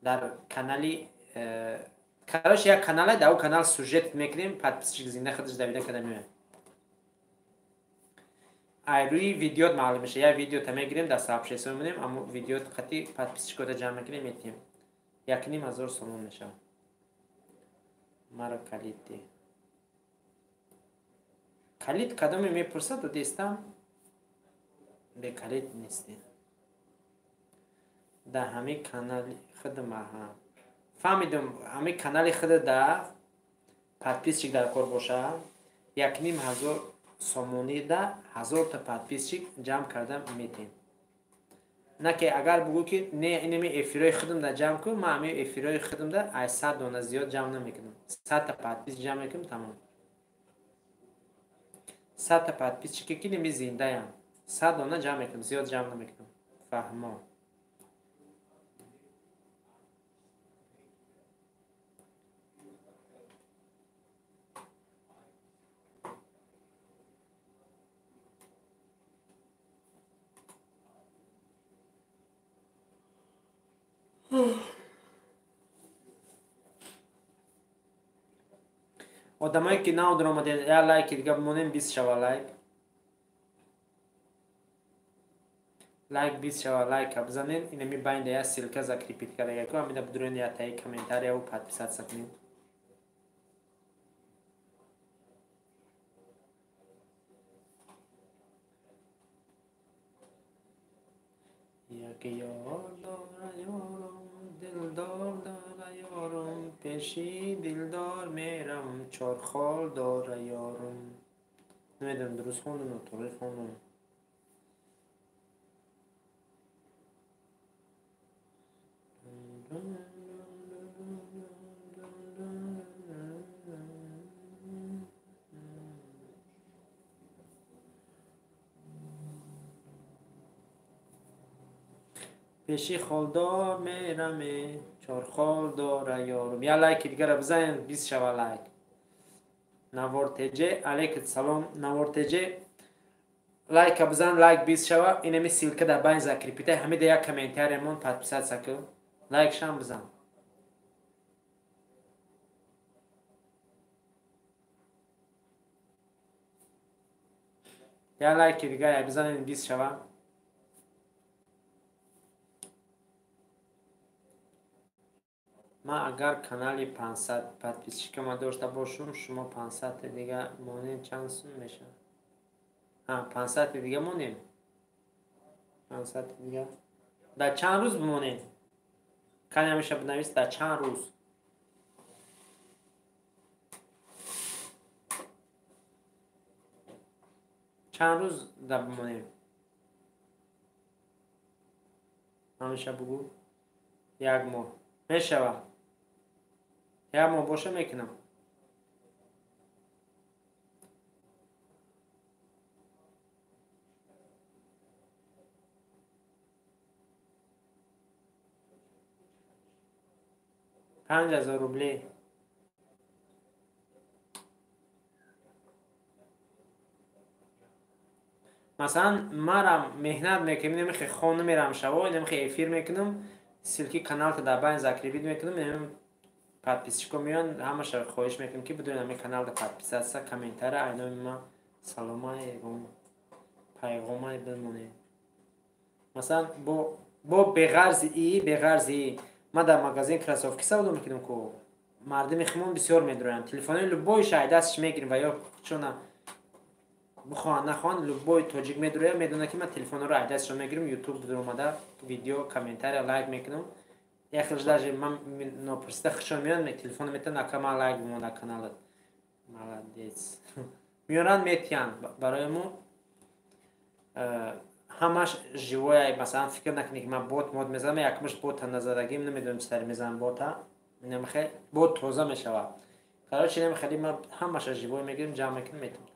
дар канали, короче, як канале, дар ӯ канал сюжет мекунем, подписчик зинда худаш давида карда меояд. Ай рӯи видеот маълум мешавад. Як видеота мегирем, дар сообщество мемонем, аммо видеот қати подписчикота ҷамъ мекунем, метиҳем. 1500 сомон мешавад. Маро калид деҳ. Калид кадоме мепурсад, додестам, бекалид нестем. Дар ҳамин канали худам, аҳа. Фаҳмидум, ҳамин канали худа да подписчик дар кор боша, 1500 сомонӣ да 1000-та подписчик ҷамъ карда метем. На ки агар бугӯ, ки не, инами эфирҳои худам да ҷамъ кун, ман ҳамин эфирҳои худам да ай 100 дона зиёд ҷамъ намекунам. 100-та подписчик ҷамъ мекунам, тамом. 100-та подписчике ки ними зиндаям. 100 дона ҷамъ мекунам, зиёд ҷамъ намекунам. Фаҳмо. Одамое ки нав даромадем, як лайки дига бимонем, 20 шава лайк. Лайк 20 шава, лайка бизанен. Инами байнда як ссылка закрепить карда ку, ҳамина бидурен як таи комментарияву подписаться кунед. Як ёр дора ёрам, дилдор дора ёрам, пеши дилдор мерам, чорхол дора ёрам. Намедонам, дуруст хондум ё тоғри хондум. Пеши холдор мераме, чорхол дора ёрум. Я лайки дигара бизанем, 20 шава лайк. Навор ТЖ, алейкум салом, Навор ТЖ. Лайка бизан, лайк 20 шава. Инами ссылка дар байн закрепить а. Ҳамида як комментариямон подписаться ку. Лайк шам бизан. Я лайки дига бизанем, 20 шава. Ман агар канали 500 подписчикама дошта бошум, шумо 500 дига монем, чанд сум мешавад? Ҳа, 500 дига монем. 500 дига. Дар чанд рӯз бимонем? Кани ҳамеша бинавис, дар чанд рӯз? Чанд рӯз да бимонем? Ҳамеша бугӯ. Як моҳ. Мешавад. Як моҳ боша мекунам. 5000 рублей. Масалан, марам меҳнат мекунем, намехе хона мерам шаво, намехе эфир мекунам, ссылки каналта дар байн закрепить мекунам, намем подписчико меён, ҳамаша хоҳиш мекунам ки бидуни ҳамин каналда подписаться, комментария, айноми ма салома, ягон пайғома бимонед. Масалан, бо беғарзи и, беғарзи и ман дар магазин кроссовки савдо мекунам ку мардуми химон бисёр медроянд. Телефонои любой ша дастш мегирим ва ё чона бихоҳанд нахоҳанд любой тоҷик медрояд, медонад ки ман телефонҳоро айдастшо мегирим, ютуб омада видео, комментария, лайк мекунам. Як хелш даже ман нопурсида хушон меоянд, телефон метавон ака ман лайк бимон каналат. Молодец. Меоранд метиҳанд барои мо ҳамаш живоя. Масалан, фикр накунед ки ман бот мод мезанам, якмаш бота назадагим, намедонам чӣ тари мезанам бота. Намехе бот тоза мешавад. Короче, намехели ман ҳамаша живой мегирим, ҷамъ мекунам, метавонам.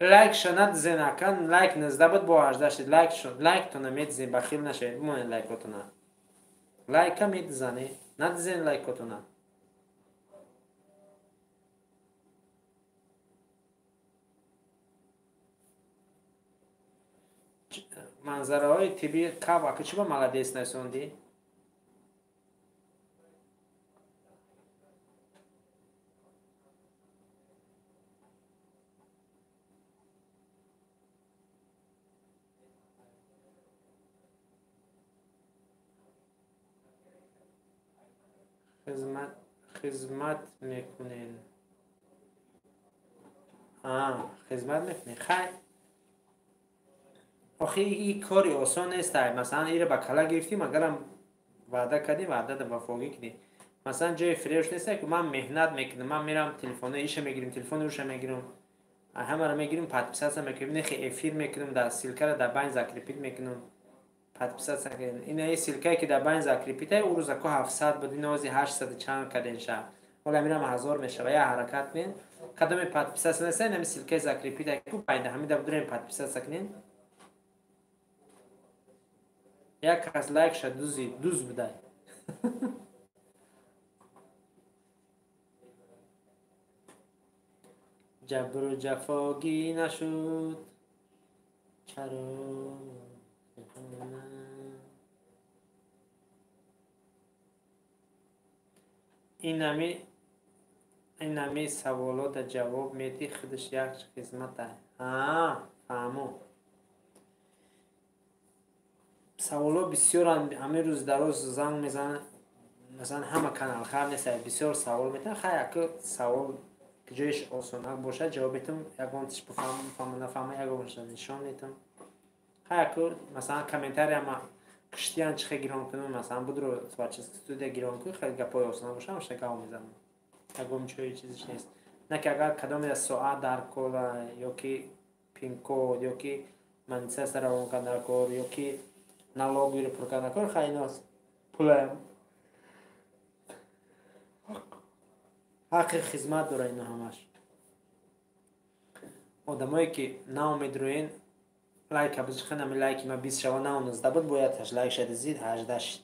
Лайк ша надизен ака, лайк 19 буд, бо 18 шид. Лайк шо, лайктона медизен, бахил нашавед, бимонед лайкотона. Лайка медизане, надизен лайкотона. Манзараҳои тиббӣ каб ака чӣ ба молодец насондӣ? Хизмат мекунед. Хизмат мекунед. Хай. Охи ин кори осон нест. Масалан, иро ба кала гирифтим, агарам ваъда кардем, ваъда вафогӣ кунем. Масалан, ҷои фиребш нест, ки ман меҳнат мекунам, ман мерам телефони иша мегирим, телефони уша мегирам, ҳамаро мегирим, подписаться мекунем, нехи эфир мекунам, дар ссылкаро дар байн закрепить мекунам, подписаться кунем. Ин ай ссылкае ки дар байн закрепить ай, ӯ рӯзако 700 буд, ин ози 800 чанд кардем ша. Ҳола мирам 1000 мешава, я ҳаракат кунем. Кадоме подписаться нест, ин ҳами ссылкаи закрепить ай ку байда, ҳамида будурем подписаться кунем. Як кас лайк ша дузи, дуз будай. Ҷабру ҷафогӣ нашуд, чаро инами саволота ҷавоб медиҳ, худаш як хизмат ай. Фаҳмо. Саволо бисёранд, ҳамин рӯз дароз занг мезананд, масалан ҳама каналхар нест, бисёр савол метавонанд. Хай, яку савол ки ҷояш осонак бошад, ҷавоб метавонам, ягон чиз бифаҳмам, бифаҳмам, нафаҳмам, ягонша нишон метавонам. Хай, яку масалан комментария ма киштиян чӣ хел гирон кунам, масалан будро творческий студия гирон кун, хеле гапҳои осон бошад, ҳамаша гап мезанам. Ягон ҷои чизиш нест. На ки агар кадоме соат дар кора, ё ки пин-код, ё ки манисеста равон кардан дар кор, ё ки налогиро пур кардан кор, хай инос пулаям. Ҳаққи хизмат дора ино ҳамаш. Одамое ки наомедроен лайка бизихен, ами лайки ма 20 шава, на 19 буд, бояд ҳашт лайк шада зид, 18 шид.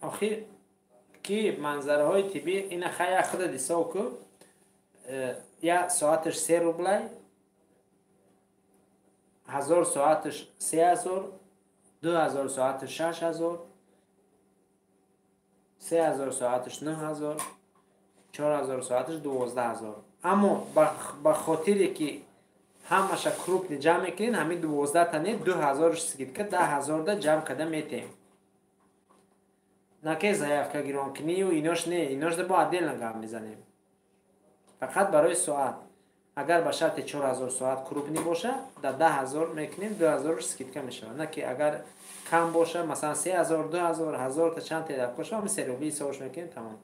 Охир ки манзараҳои тиббӣ ина хай як худат ҳисоб ку, як соаташ 3 рублай, 1000 соаташ 3000, 2000 соаташ 6000, 3000 соаташ 9000, 4000 соаташ 12000. Аммо ба хотире ки ҳамаша крупни ҷамъ мекунед, ҳамин 12 та не, 2000 скидка 10000 да ҷамъ карда метаҳем. На ки заявка гирон кунию инош не, инош да бо отдельно гап мезанем. Фақат барои соат. Агар ба шарти 4000 соат крупни боша, да 10000 мекунем, 2000 скидка мешавад. На ки агар кам боша, масалан 3000, 2000, 1000 та чанд теъдод боша, ҳамин 3 рубли ҳисобаш мекунем, тамом.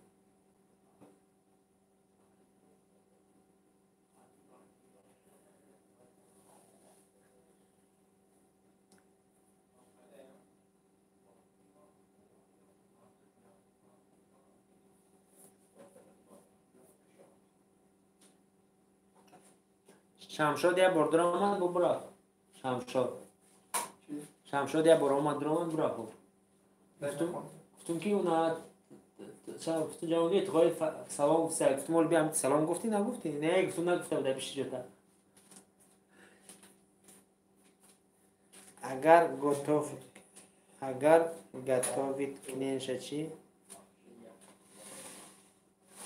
Шамшод як бор дуромад, бо бурафт. Шамшод. Шамшод як бор омад, дуромад, бурафт. Гуфтум ки уна гуфтум ҷавонгир туғои салом гуфта, гуфтум оли биям салом гуфтӣ, нагуфтӣ? Не, гуфтум нагуфта буда пиши ҷота. Агар готов, агар готовит кнеша чӣ?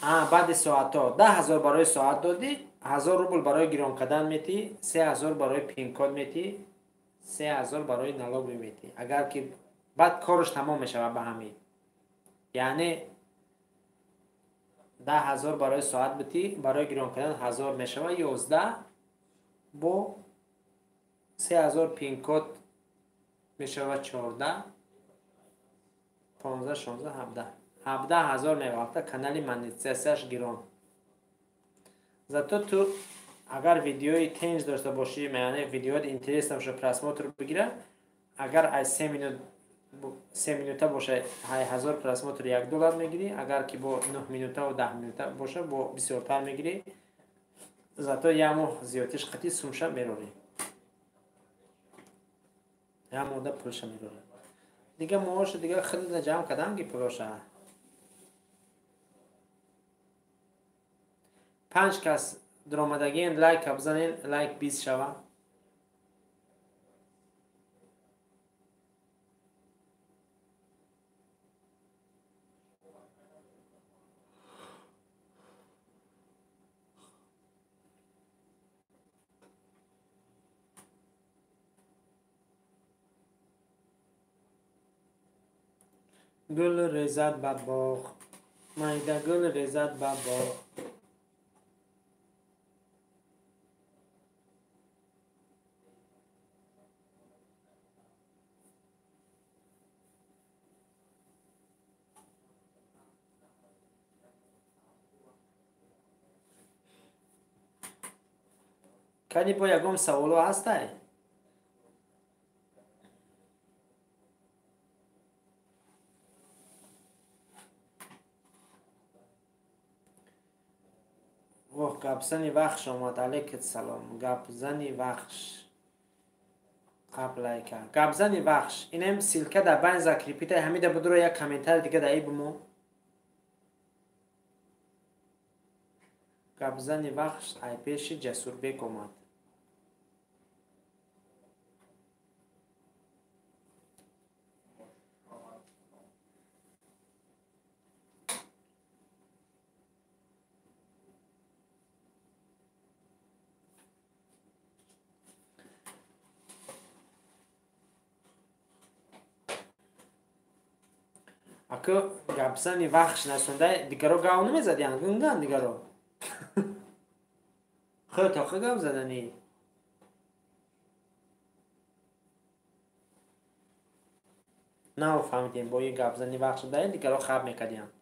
Баъди соатҳо 10 000 барои соат додӣ, 1000 рубл барои гирон кардан метӣ, 3000 барои пинкод метӣ, 3000 барои налоговый метӣ. Агар ки баъд кораш тамом мешавад ба ҳамин. Яъне 10 000 барои соат битӣ, барои гирон кардан 1000 мешавад 11, бо 3000 пинкод мешавад 14, 15, 16, 17. 17 000 меғалта канали монетизатсияш гирон. Зато ту агар видеои тенҷ дошта бошӣ, яъне видеоат интерес набоша, просмотр бигира, агар аз 3 минут 3 минута боша, 1000 просмотр $1 мегирӣ, агар ки бо 9 минутаву 10 минута боша, бо бисёртар мегирӣ. Зато як моҳ зиёдтиш қатӣ сумша мерорӣ. Як моҳда пулша мерорӣ. Дига моҳоша дига худата ҷамъ кардам ки пулоша. 5 кас дуромадагиен, лайка бизанен, лайк 20 шава. Гул резад ба боғ, майда гул резад ба боғ. Кани бо ягон саволо ҳастай? Воҳ, гапзани вахш омад. Алейкум салом. Гапзани вахш. Қаблайка. Гапзани вахш. Инем ссылка дар байн закрепить а, ҳамида будуро як комментарий дига дар ибмо. Гапзани вахш ай пеши Ҷасурбек омад. Ака гапзани вахш насонда дигаро гав намезадиянд, гунган дигаро. Хел тоқа гап заданӣ. Нафаҳмидем, бо ин гапзани вахш даи дигаро хаб мекардиянд.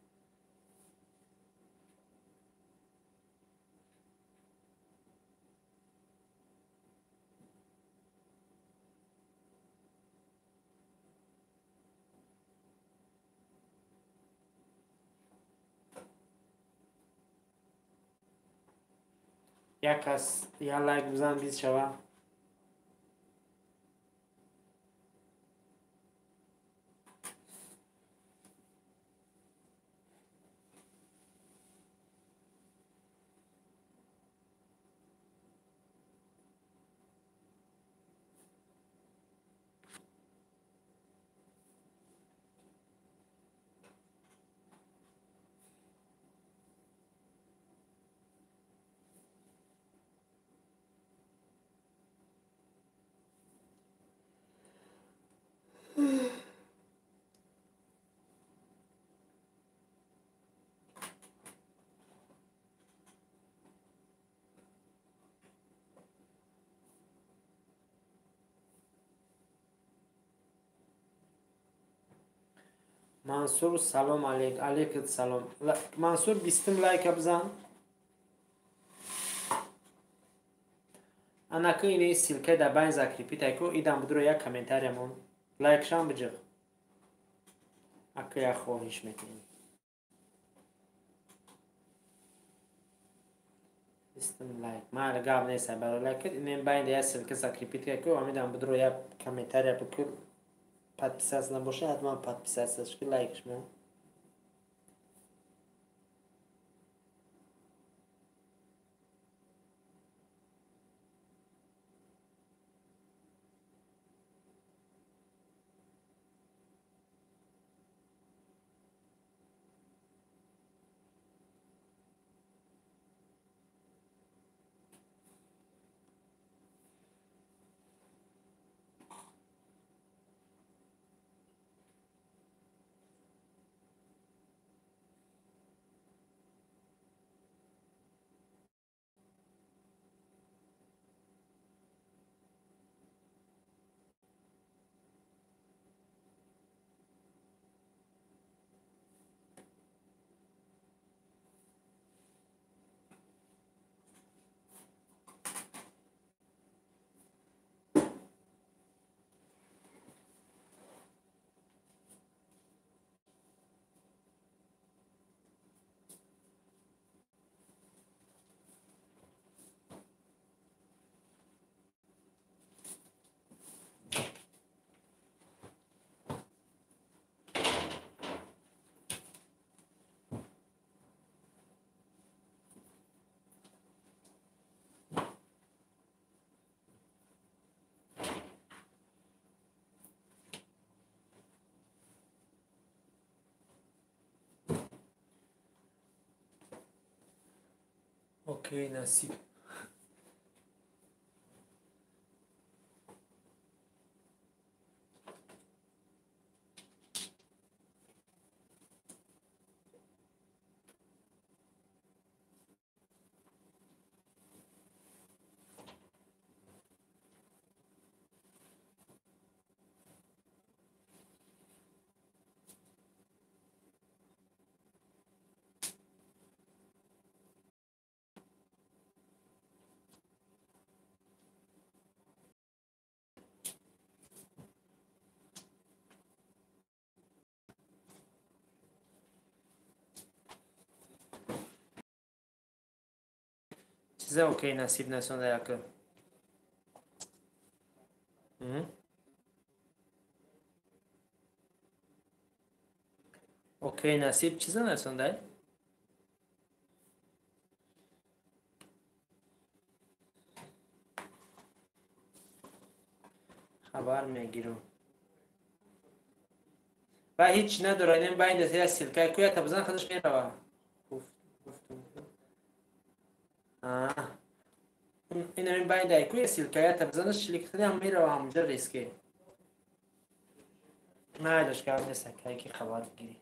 Як кас як лайк бизан, 20 шава. Мансур салом алейк, алейкум салом. Мансур бистум лайка бизан. Анака ини ссылка дар байн закрепить айко, идам будуро як комментариямон. Лайкшам биҷиқ. Ака як хоҳиш мекунем. Истам лайк. Майли, гап нест, барои лайк. Инем байнда як ссылка закрепить ку, ҳамидам будро як комментария бикун. Подписаться набоша, ҳатман подписаться ки лайкш мон. Окей, насиб. Чиза окей насиб насонда яка? Окей насиб чиза насонда? Хабар мегирам. Ва ҳеҷ надора, инем байнда я ссылка куя табзан худаш мерава. Инамин байнда куя ссылка я табзанаш шликхадам мерава ҳамунҷа риске. Майлаш, гап нест, кай ки хабар бигирӣ.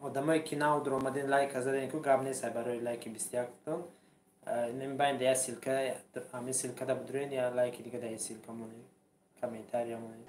Одамое ки нав дуромаден, лайка заден, ку гап нест барои лайки 21-тон. Инем байнда я ссылка, ҳамин ссылкада будурен, я лайки дига дар ссылка монед, комментария монед.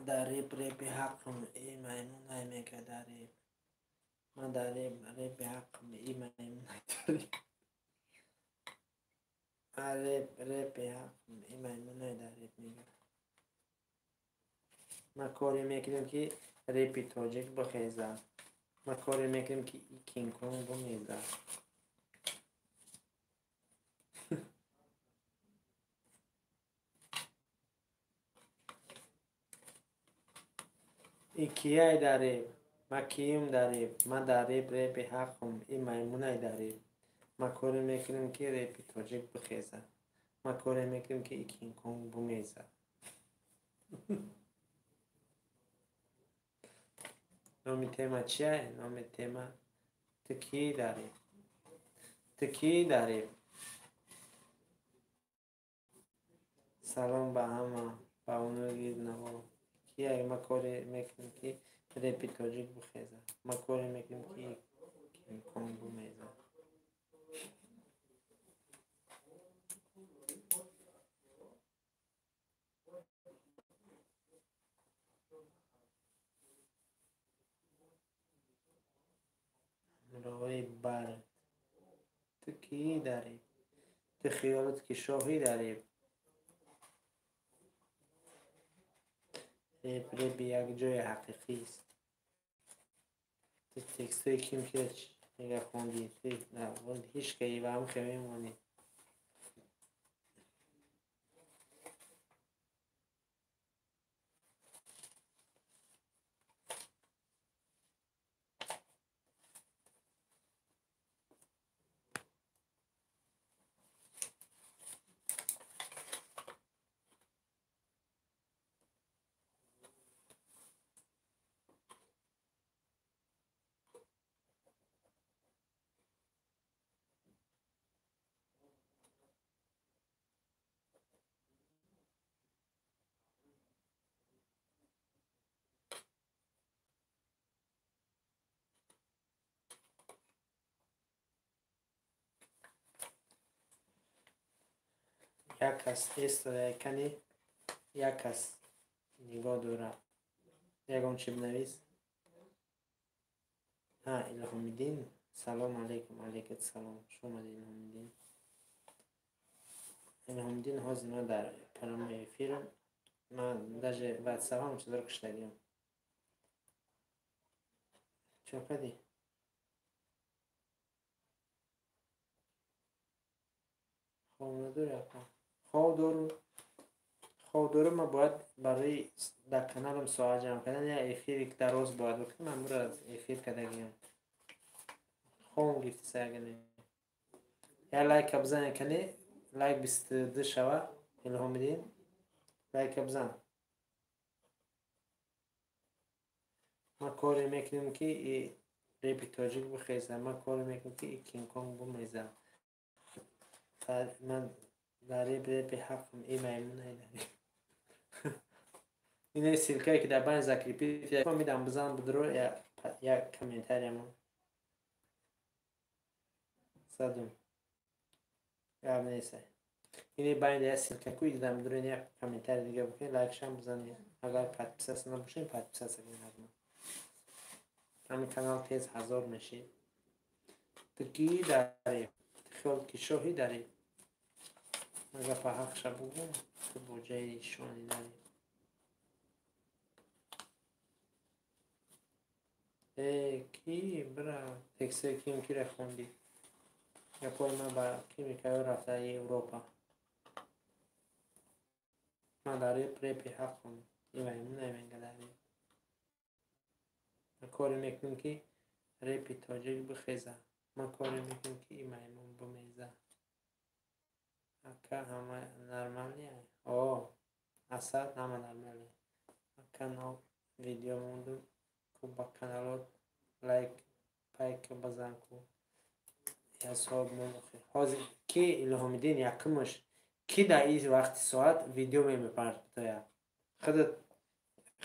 Ман дар реп репи ҳаққам, и маймунай мега дар реп. Ман дар реп репи ҳаққам, и маймунай дар реп. Ман реп репи ҳаққам, и маймунай дар реп мега. Ман коре мекунам, ки репи тоҷик бихезад. Ман коре мекунам, ки и Кинг-Конг бимезад. И кияй дар реп? Ман киюм дар реп? Ман дар реп репи ҳаққам, и маймунай дар реп. Ман коре мекунам, ки репи тоҷик бихезад. Ман коре мекунам, ки и Кинг-Конг бимезад. Номи тема чия? Номи тема ту кӣ дар реп? Ту кӣ дар реп? Салом ба ҳама, ба онои наво. Кияй? Ман коре мекунам, ки репи тоҷик бихезад. Ман коре мекунам, ки Кинг-Конг бимезад. Ҳамроҳи бард. Ту кӣ дар реп? Ту хиёлат ки шоҳӣ дар реп? Реп репи як ҷои ҳақиқист. Ту текстҳои ким кира мега хондӣ? Ту ҳеҷ каи ба ҳам хел мемонӣ. Як кас истода кани, як кас нигоҳ дорад. Ягон чи бинавис. Ҳа, Илҳомиддин. Салом алейкум. Алейкум салом. Хуш омадӣ, Илҳомиддин. Илҳомиддин, ҳозир ман дар прямой эфирам. Ман даже ватсапам чизоро киштагиам. Чо кардӣ? Хоб надорӣ, ака? Хоб дорум. Хоб дорум, ман бояд барои дар каналам соат ҷамъ кардан як эфири дароз бояд бикунам. Ман буро эфир кардагиам. Хобам гирифтиса ягане. Як лайка бизан, кани лайк 22 шава. Илҳомиддин, лайка бизан. Ман коре мекунам, ки и репи тоҷик бихезад. Ман коре мекунам, ки и Кинг-Конг бимезад. Ман дар реп репи ҳаққам, и маймунай дар реп. Ин ссылкае ки дар байн закрепить мидам, бизан, бидро як комментариямо. Задум. Гап несай. Ини байн як ссылка ку дидам, бидро як комментарий дига бикунед, лайкшам бизанед. Агар подписаться набошед, подписаться кунед ҳатман. Ҳамин канал тез 1000 мешид. Ту кӣ дар реп? Ту хиёл ки шоҳӣ дар реп? Ман гапа ҳақша бугӯм, ту боҷаи шони дар реп. Э, ки бира текстҳои ким кира хондӣ? Гапҳои ман ба кими каё рафта Европа. Ман дар реп репи ҳаққам, и маймунай мега дар реп. Ман коре мекунам, ки репи тоҷик бихезад. Ман коре мекунам, ки и маймун бимезад. Ака, ҳама нормалия? О, Асад, ҳама нормалия. Ака, нав видео мондум ку, ба каналот лайк пайка базан ку. Ҳисоб мон. Ҳозир ки Илҳомиддин, якумаш ки дар ин вақти соат видео мепартояд? Худат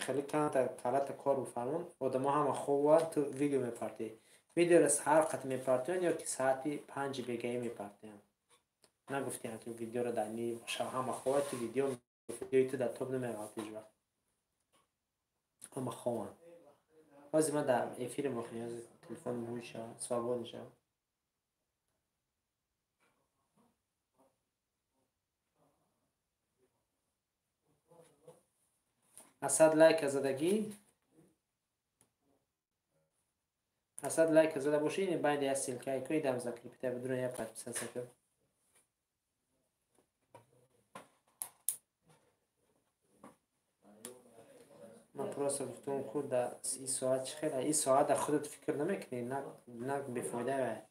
хеле камта калата кор бифармон, одамо ҳама хобанд, ту видео мепартӣ. Видеоро саҳар қат мепартоянд ё ки соати 5 бегаӣ мепартоянд? Нагуфтиям, ки видеоро дар шаб ҳама хобад, ту видеои ту дар топ намеғалт ҳеҷ вақт. Ҳама хованд. Ҳозир ман дар эфирам охи, ҳозир телефонам ҳуй шавад, свободен шавад. Асад лайка задагӣ? Асад лайка зада бошӣ, ин байни як ссылка ку идам закрепить бидуна я подписаться кун. Ман просто гуфтум ку да ин соат чӣ хела? Ин соат да худат фикр намекунӣ, на бефоида.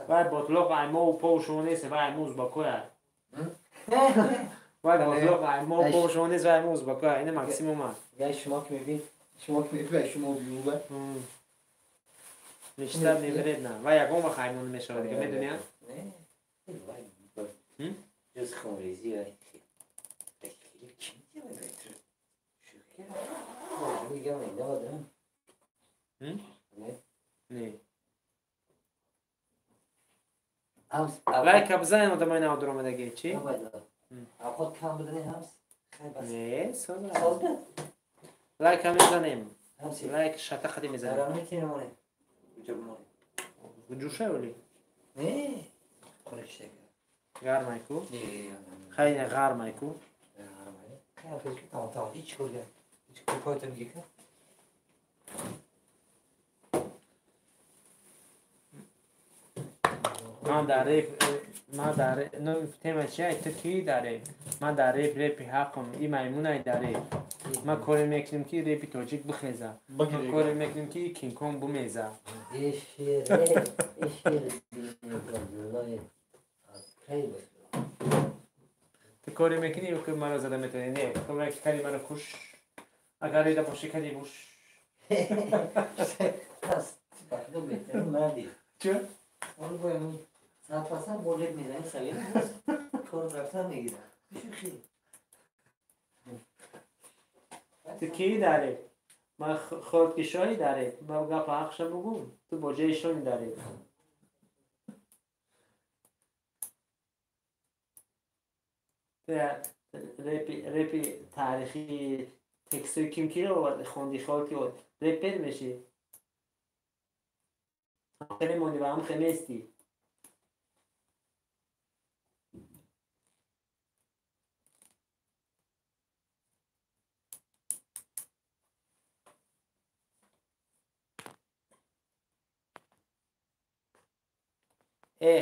Вай ботлоқ аймову повшо нест, вай айму узбакоя. Вай ботлоқ аймову повшо нест, вай айму узбакоя. Ина максимума. Я шумо ки мебин, шумо ки мебин, шумо биюба. Мечтать не вредно. Вай ягон вақт айму намешавад, дига медони, а? Не. Вай. Ҷуз хунрезӣ вай. Хеле чӣ делает? Шӯхӣ. Мегам, не, Не? Не. Лайка бизанем одамои навдур омадагӣ, чӣ? Авқот кам будани ҳамс? Не, соз. Соз буд? Лайка мезанем. Лайк шата қади мезанем. Метавонем. Куҷо бимонем? Ҷӯша оли? Не. Хунукшак. Гармай ку? Хайне гармай ку? Гармай. Хайр, фикр тамом тамом. Ҳеч кор ҳеч кор пойтон гика. Ман дар реп, ман дар номи тема чи ту кӣ дар реп? Ман дар реп репи ҳаққам, и маймунай дар реп. Ман коре мекунем ки репи тоҷик бихеза. Ман коре мекунем ки Кинг-Конг бумеза. Ту коре мекунӣ ки маро зада метавонӣ? Не, коре кади маро куш. Агар реда бошӣ кади буш. Чӣ? Сарпасан бо реп мезанӣ савия кор рафтан мегирад. Шӯхӣ. Ту кӣ дар реп? Ман холки шоҳӣ дар реп. Ман гапа ҳақша бугум, ту бо ҷои шони дар реп. Репи таърихи текстои ким киро оварди хонди холки репер мешӣ? Ҳам монӣ ва ҳам хеместӣ.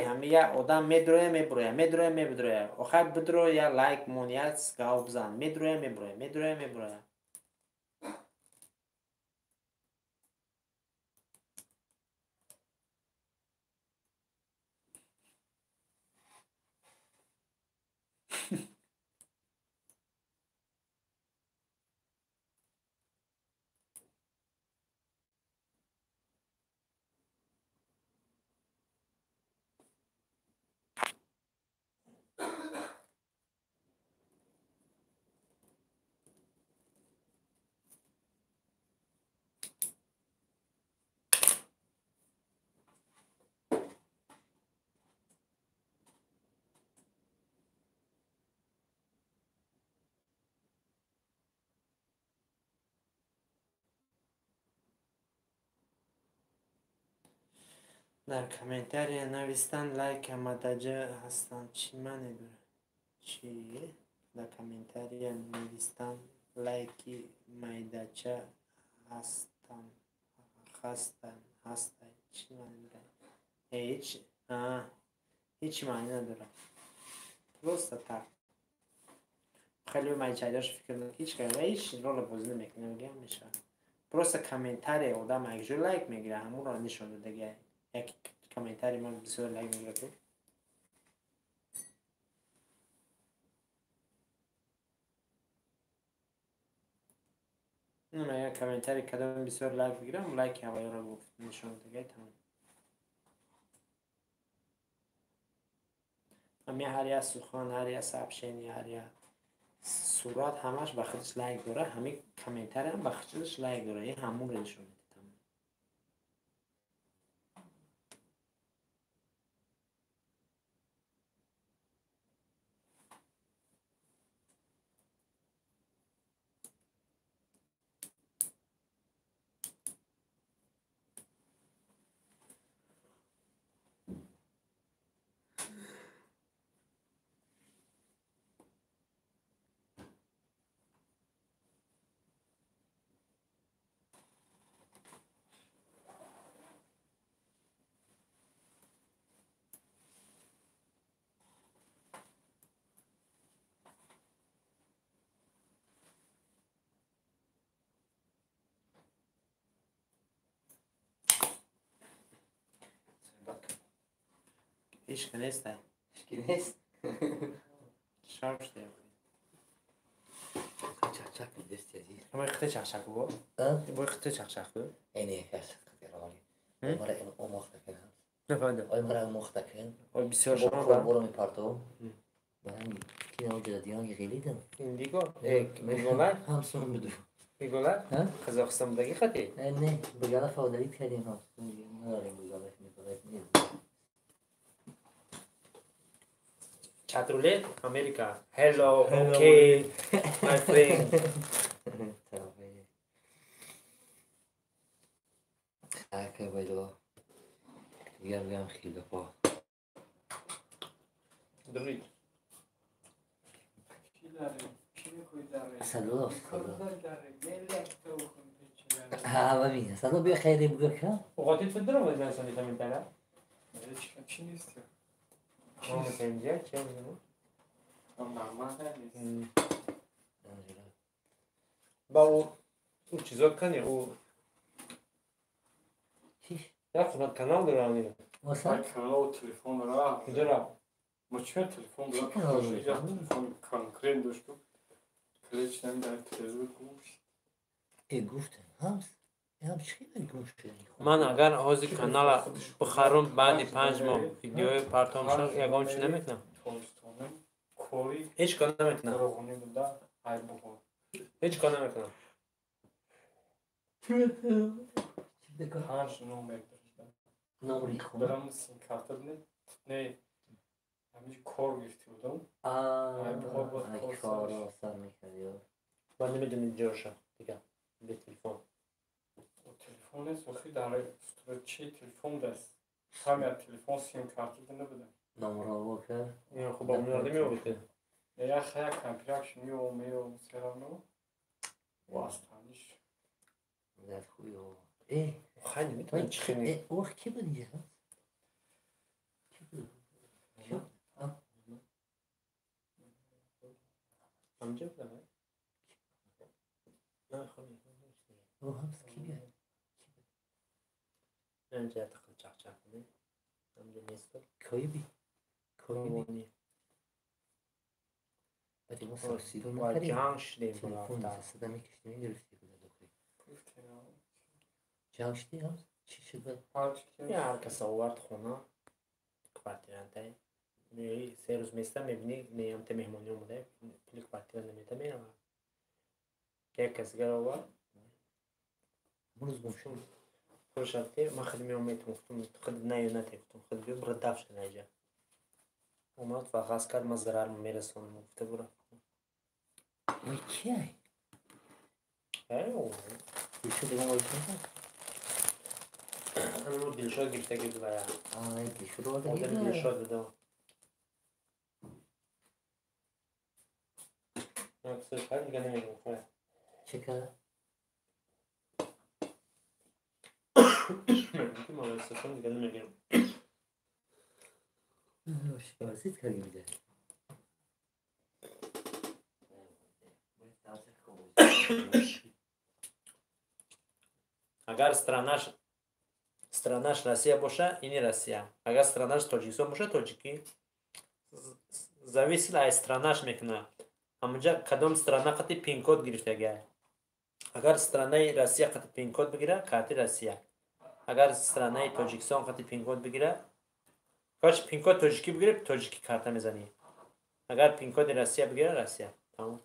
Ҳами як одам медроя, мебуроя, медроя, мебуроя. Охир бидро, я лайк мон, я гав бизан. Медроя, мебуроя, медроя, мебуроя. Дар комментария навистан лайк омадаҷа ҳастанд. Чӣ маъне дорад? Чӣ? Дар комментария навистан лайки майдача ҳастан хастан ҳастай. Чӣ маъне дорад? Ҳеҷ. Ҳеҷ маъне надорад. Просто так. Хеле майчайдош фикр ҳеҷ ҳеҷ рола бозӣ намекунад, мегӯям мешавад. Просто комментария одам якҷо лайк мегирад, ҳамонро нишон додагиа. Як комментарий ман бисёр лайк мегирад. Як комментарий кадом бисёр лайк бигирам, лайки ҳавоёро нишон додагиа, тамом. Ҳамин ҳар як сухан, ҳар як сообщение, ҳар як сурат ҳамаш ба худаш лайк дорад, ҳамин комментариям ба худаш лайк дорад. Ин ҳамонро нишон медиҳад. Ҳеҷ нест. Ҳеҷ нест. Шарм шуда. Чақчақ дӯсти азиз. Ама хите чақчақ бу? Бо хите чақчақ бу? Эне чақчақ равали. Мара ин омохта кардам. Нафаҳмидам. Ой мара омохта кардам. Ой бисёр шумо ба боро мепартов. Барам кино ҷадиён ғелидам. Индиго? Меголар? Ҳамсун буду. Меголар? Қазоқистон будаги хати? Не, бугала фаъолият кардем ҳамсун. Надорем бугала меголар нест. Chatroulette, America. Hello, okay, my friend. Okay, wait. میگم خیلی با. درید. سلام. ها ببین، سلام بیا خیلی بگو که. اوقاتی تو درو بزن سالی تامین تره. چی نیست؟ اینجا چه می‌دونم؟ با او چیزا کنی او یک خدمت کانال داره. مثلا کانال و تلفن داره. داره. ما چه تلفن داره؟ یک تلفن کنکرنت داشت. کلیچ نمی‌داره تلویزیون گوش. ای گفتم همس هم خیلی گوش شده. من اگر حاضر کانال بخرم بعد 5 ماه ویدیو پرتام شد یگان چی نمیکنم. هیچ کار نمیکنم. هیچ کار نمیکنم. 5 نمبر نمبری خوب. برام سیم کارت نه نه همیشه کار گرفته بودم. آه کار سر میکردی. من نمیدونم جورشم دیگه به تلفن. تلفن نیست وقتی در چی تلفن دست. همین تلفن سیم کارت نبودم. نمره که. خب با من نمی‌آورد. نه خیلی کامپیوترش میو سرانو. واسطانش. در خوبی و. ای. خیلی میتونی چی خیلی. او کی بود دیگه؟ کی بود؟ همجا بودم. نه خب. او هم کی بود؟ همجا تقل چخ کنه. همجا نیست. کی بی؟ کی بی؟ بعد ما سرسیدو نکردیم. جنگ شدیم. تلفن صدا میکشیم میگرفتی بود داخل. جنگ شدیم هم چی شد؟ یه هر کس آورد خونه کوارتیرانته می سه روز میستم میبینی نیم ته مهمانی اومده پول کوارتیران نمیده میرم. یک کس دیگر آورد. امروز گم شد. خوش رفتی من خودم میام گفتم خود نه نه گفتم خود بیا برو دفش اینجا. اومد و غاز کرد من ضرر میرسونم گفته برو. وای کیه؟ ای او. چه دیگه وای کیه؟ Ану Дилшод гирифтаги буд вая. А, Дилшод Одами Дилшод буд. Як дига намегӯм хай. Чӣ кард? Мегӯм ки молодец, дига намегӯм. Шикасит кардем дига. Агар странаш Россия боша, ини Россия. Агар странаш Тоҷикистон боша, тоҷикӣ. Зависит аз странаш мекуна. Ҳамунҷа кадом страна қати пин-код гирифтага. Агар странаи Россия қати пин-код бигира, карти Россия. Агар странаи Тоҷикистон қати пин-код бигира, кош пин-код тоҷикӣ бигира, тоҷикӣ карта мезанӣ. Агар пин-коди Россия бигира, Россия. Тамом.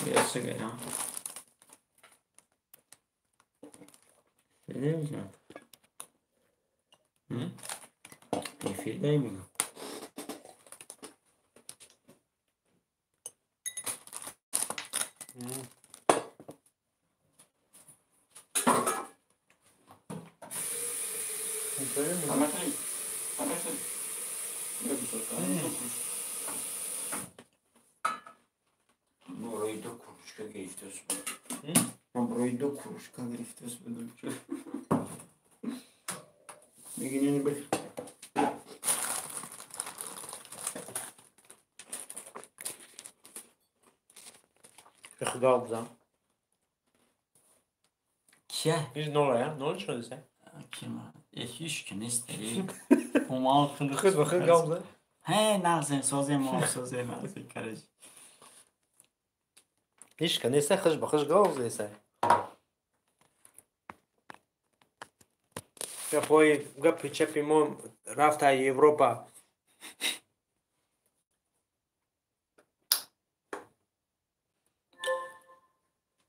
Yes, ja. نمیدونم. افیر نمیگم. برای دو кружка гирифтас буд. Ман барои ду кружка гирифтас будам. Мегини бир. Худо бзан. Кия? Ҳеҷ нола, я? Нола чӣ десе? Кима? Ҳеҷ ки нест. Умал худ ба худ гап зад. Ҳе, нағзем, созем, мо созем, нағзем, короче. Ҳичка неста, хиш ба хиш гов неста. Гапҳои гапи чапи мо рафта Европа.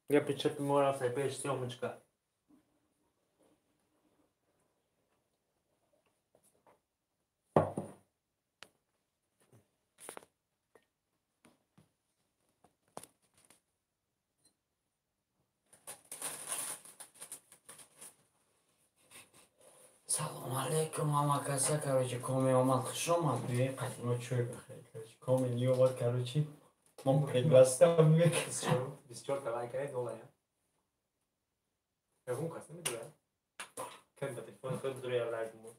Гапи чапи мо рафта пеш съёмочка. Салом алейкум, ҳама каса, короче, коме омад, хуш омад, биёед қатима чой бихӯред, короче, коме ниёмад, короче, ман пригласитам 24 та лайк ай дола я. Ягон кас намедонад. Кам ба телефони худ дуре лайк мо.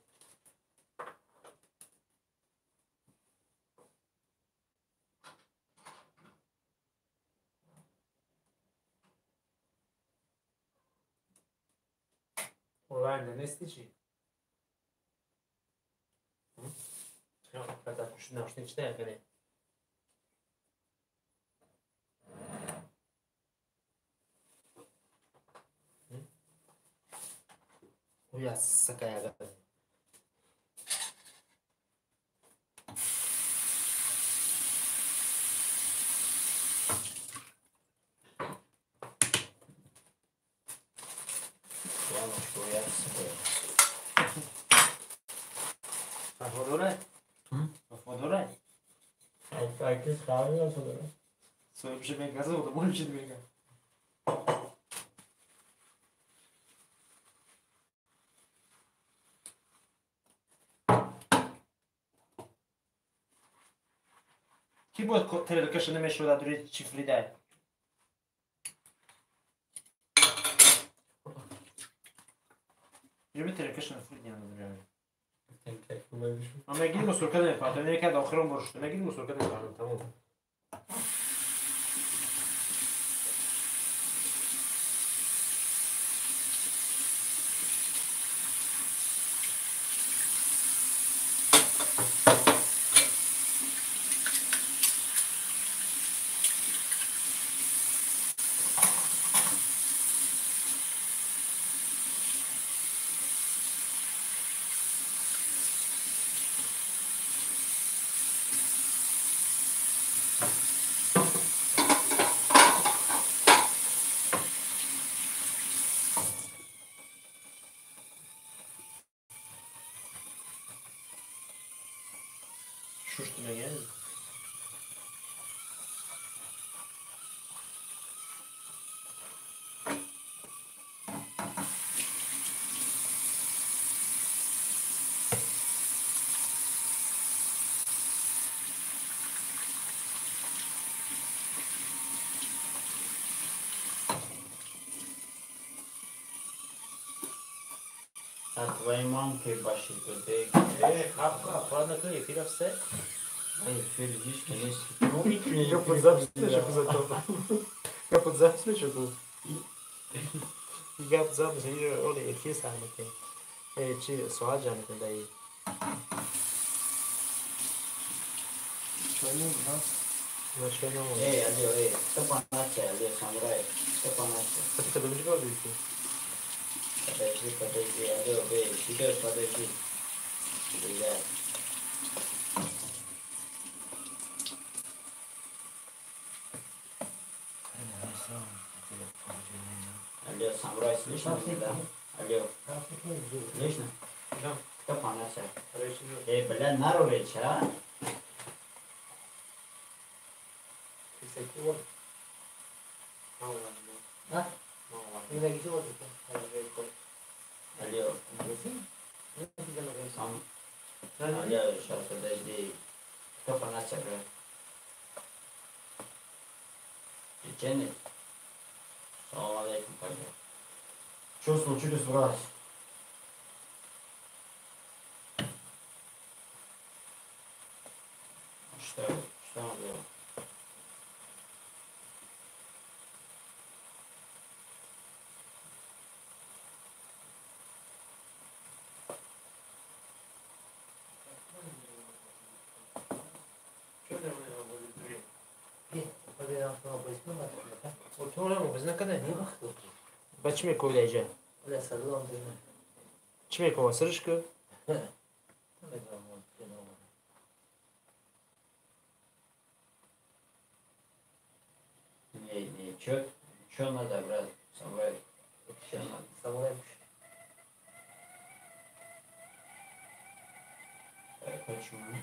Онлайн нести чӣ? Ки бояд тарелкаша намешуда дури чифлидай? Ҷоби тарелкаша нафурид надурям. Ман мегири мусурка намефаҳмам. Яке аз охирон бор шуда. Мегири мусурка намефаҳмам. Тамом. Шушти мегӯяд? А твоей мамке баши туде. Хап, ладно, эфир все. Эфир, видишь, конечно. Я под запись мешаку. Я под запись мешаку. Гап запись, оли эфир сар мекунем. Чи соат ҷамъ мекунем даи. На чой намон. Эй, алло, эй, что поначе, алло, самурай, что поначе? А ты когда будешь говорить? Подожди, подожди, алло, эй, сидишь, подожди. Блядь. Алло, самурай, слышно меня, да? Алло. Слышно? Да. Кто поначе? Эй, бля, нарович, а? Алло. Алло, сейчас, подожди. Кто поначе, бля? Чеченец? Салам алейкум, пойдем. Что случилось, брат? Что? Что он делал? Что Ту ола бозӣ накардай? Ба чӣ мекови дар иҷа? Чӣ мекова? Сириш ку? Не, не, чё надо, брат? Самурай. Чё надо? Самурай. Почему?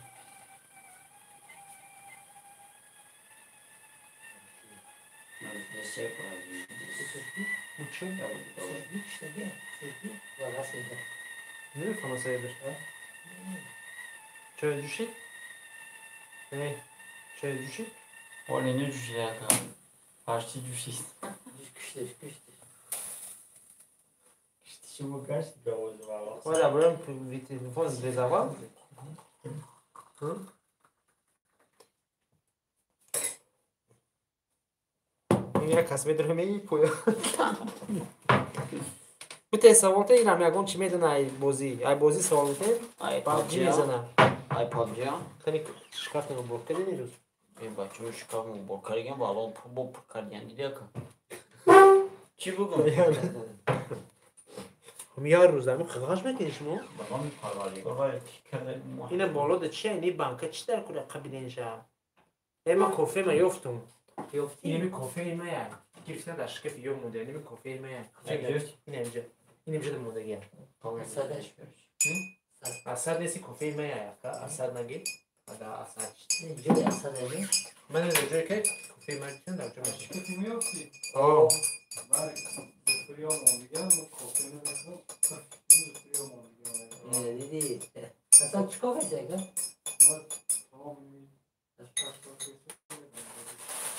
Надо здесь все положить. Намефаҳмам саидаш. Чой ҷӯшид? Не, чой ҷӯшид? Оле неҷӯшид ака. Почти ҷӯшид. Киштиши мо гашт гавозвало. Валя, бурам телефон зрезавал? Як кас медурам эй поя. Бите саволте инам ягон чӣ медона ай бозӣ? Ай бозӣ савол бите? Ай Баъд чӣ мезана? Ай PUBG? Кани шкаф убор кардин ирӯз? Э бачаҳо шкаф убор кардиган ва алон бо пур кардиан диди ака. Чӣ бугум? Як рӯз ами қиғаш мекунӣ шумо? Бабам парвардигор вай ки карда. Ина боло да чи ини банка чӣ дар кура қабинеша? Э ма кофе ма ёфтум. Инами кофеи мая. Гирифта дар шкафи ё монда, инами кофеи мая. Ина инҷа. Ин инҷа мондагия. Асад неси кофеи мая ака, асад наги. Ада асад. Ман дар ҷое ки кофеи мая чанд дар ҷо меши. Кофе меёфтӣ? О, Бале, зуфриё мондиган, мо кофе намехӯрем. Зуфриё мондиган.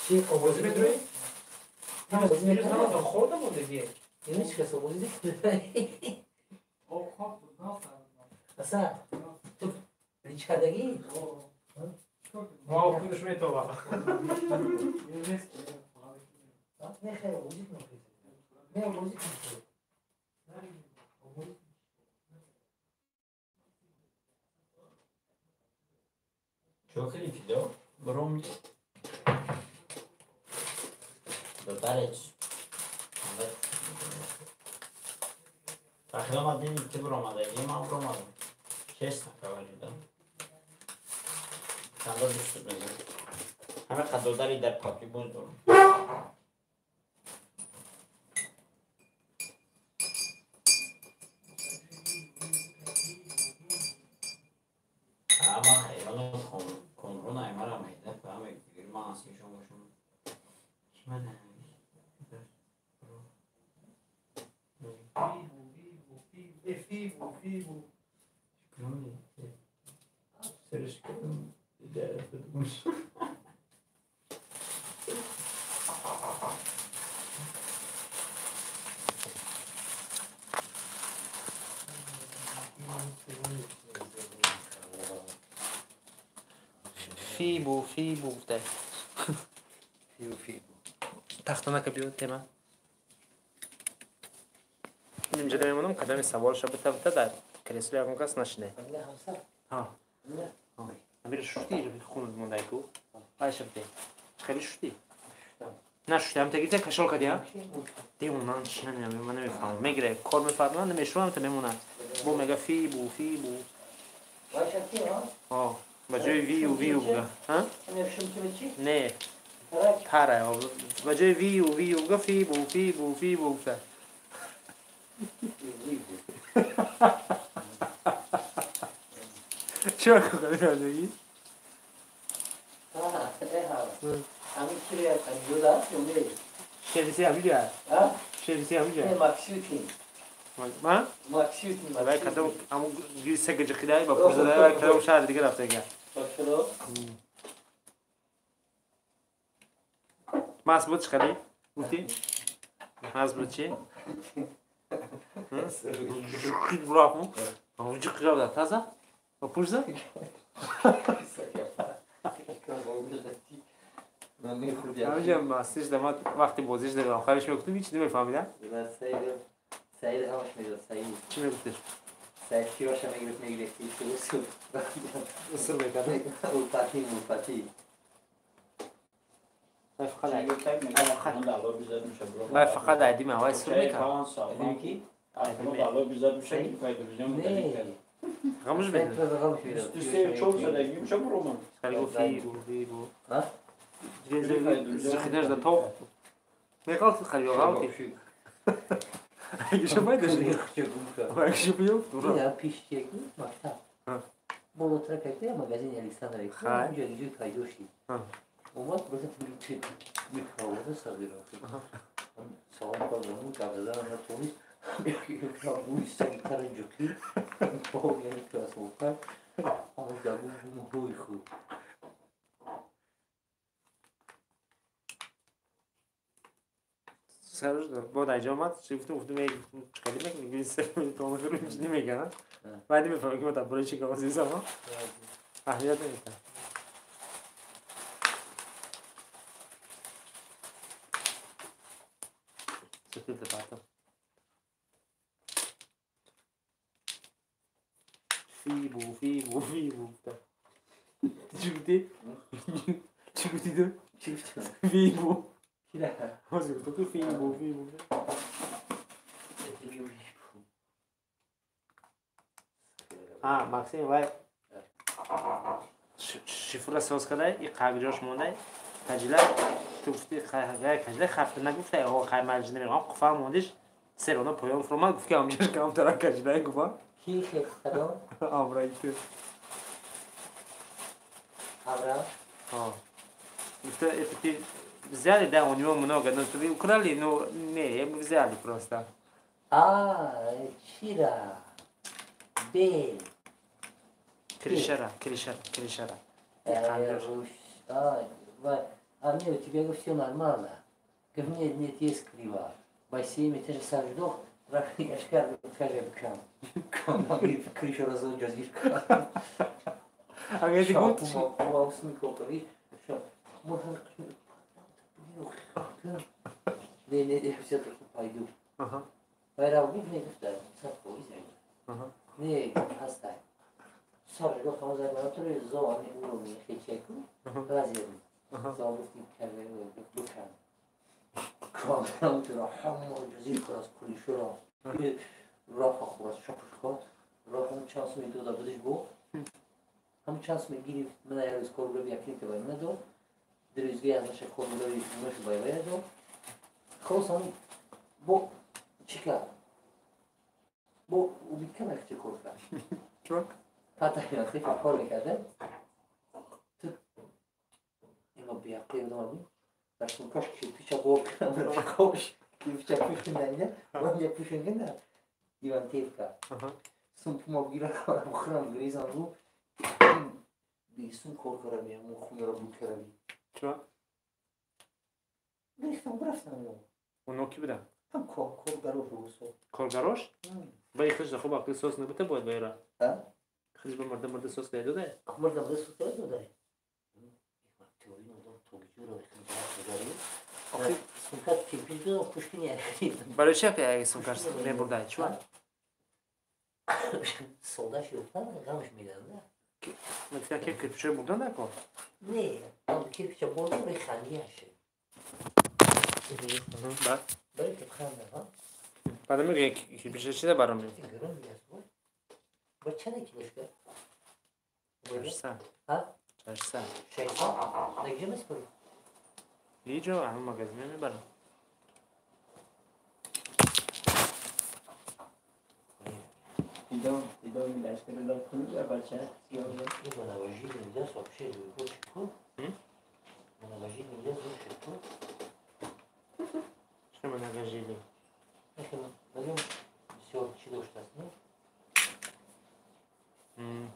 Мо тамоми бозӣ медурӣ? Ирӯз хӯрда мондагия. Об хок буд, Мо худаш метова. Чё кардӣ фидо? Бром. Додареч. Тахилама дини ти бромадагӣ, ман бромадам. Честно говорю, да? Чанда дӯст мезанам. Ҳама қадодари дар PUBG боз дорам. Ама ҳайрону Комрон аймара майда фаҳме ман асишон бошам. Чӣ мана? Фибу, фибу гуфта. Тахтонака биё тема. Инҷа мемонам, кадами саволша бита бита дар кресло ягон кас нашине. Ҳа. Амир шушти хун мондай ку. Айша бите. Хеле шушти. На шушти, ам тагита кашол кади, а? Девонан чи намедонам, ман намефаҳмам. Мегире, кор мефармонад, намешӯам та мемонад. Бо мега фибу, фибу. О, ба ҷои вию вию буга. Ҳа? Не. Тара. Ба ҷои вию вию буга фибу, фибу, фибу гуфта. Чӣ кардӣ? Шерси ҳамиҷа. Шерси ҳамиҷа. Ма? Вай кадом аму се гиҷиқидай ба пурзадай вай кадом шаҳри дига рафтага. Мас буд чӣ қадӣ? Гуфтӣ? Мас буд чӣ? Таза? Ба пурза? Ҳамиҷа мастиш да ман вақти бозиш дагам хариш мегуфтам ҳеч намефаҳмидам. Чӣ мегуфтиш? Уср мекард? Вай фақат айдима, вай сур мекард. Ғамуш медонӣ? Хидаш да тоқ. Меғалти хари ғалти. Агиша пайдо шуд. Агиша биёфт. Ина пеш чеки мактаб. Болотра какая магазин Александра. Унҷа ҷой пайдо шуд. Омад просто микровода сағира. Салом кардам, гап задан натонист. Бӯи саги тара ҷуқӣ. Бо яъне кроссовка. Ҳамон габу ҳӯй хӯрд. Бо дар ҷо омад, чӣ гуфтум, гуфтум, эй, чӣ қадр мекунӣ? Гуфт, се миллион хӯрем, чӣ намегӯяд, а? Баъд намефаҳмам, ки мо дар бораи чӣ гап задем, а? Аҳамият намедиҳад. Сукут батам. Фибу, фибу, фибу. Чӣ гуфтӣ? Чӣ гуфтӣ ту? Чӣ гуфтам? Фибу. Кира? Ҳозир гуфтам, ки фибу, фибу. А, Максим, вай шифура соз кардай, и қагҷош мондай, таҷила, ту гуфти, таҷила хафта нагуфтай, о, хай маҷ намеғам, қуфа мондиш, серона поён фуромад, гуфт ки ҳамҷош камтара каҷилай гуфа. Ки хел кадом? Амрай ту. Авраам? А. Гуфта, это ты взяли, да, у него много, но ты украли, ну, не, мы взяли просто. А, чира. Бе. Кришара, кришара, кришара. А мне у тебя все нормально. Говорит, нет, нет, есть криво. Бассейн, ты же сам ждох, крышу разуджазишь. А я гуфт, Не, не, я все-таки пойду. Ага. Ага. Не, ҳастай. Сар гуфт, ҳамон зай туро зоани ӯро мехечеку разерни. Зо гуфти букан. Квадрам туро ҳама ҷузир кор аз кулишуро. Роҳа хӯр аз шоқш хӯр. Роҳ ҳам чанд суми дода будиш бу. Ҳам чанд суми гирифт, мана як рӯз кор бурам, як литр бай мана дод. Ду рӯзги аз наша кор бурам, наша бай бай дод. Холос ҳам бо чӣ кард? Бо убитка мехче кор кард. Чӯк? Пата хеле кор мекарда. Ту има беақлӣ одам абин. Дар сумкаш кирпича бор кош. Кирпича пӯшинда, ман я пӯшинда. Ивантевка. Сумку ма бигирам, бухрам, грезам ру. Бесум кор карам, я му хунаро буд карам. Чӯ? Гирифтам, рафтам. Оно ки буда? Ҳам коргарош русо. Коргарош? Бай худш хуб ақли сос набута бояд байра. А? Худш ба марда марда сос дода? Марда марда сос дода. Барои чи ака сумкаш мебурдай? Чӯ? Содаш ёфтан ғамш меданда. Мегуфтан ки кирпича бурдан дако? Не, кирпича бурдан барои хандияш. Баъд? Барои ки ханда, ҳа? Баъд мегӯяд кирпича чида баром? Гарон аст. Ба чанд килошка? 600. Ҳа? 600. 600? На где меспорӣ? Ҳеҷ ҷо, ҳамон магазина мебарам. Нельзя вообще Что мы нагажили? Все, чидо что М.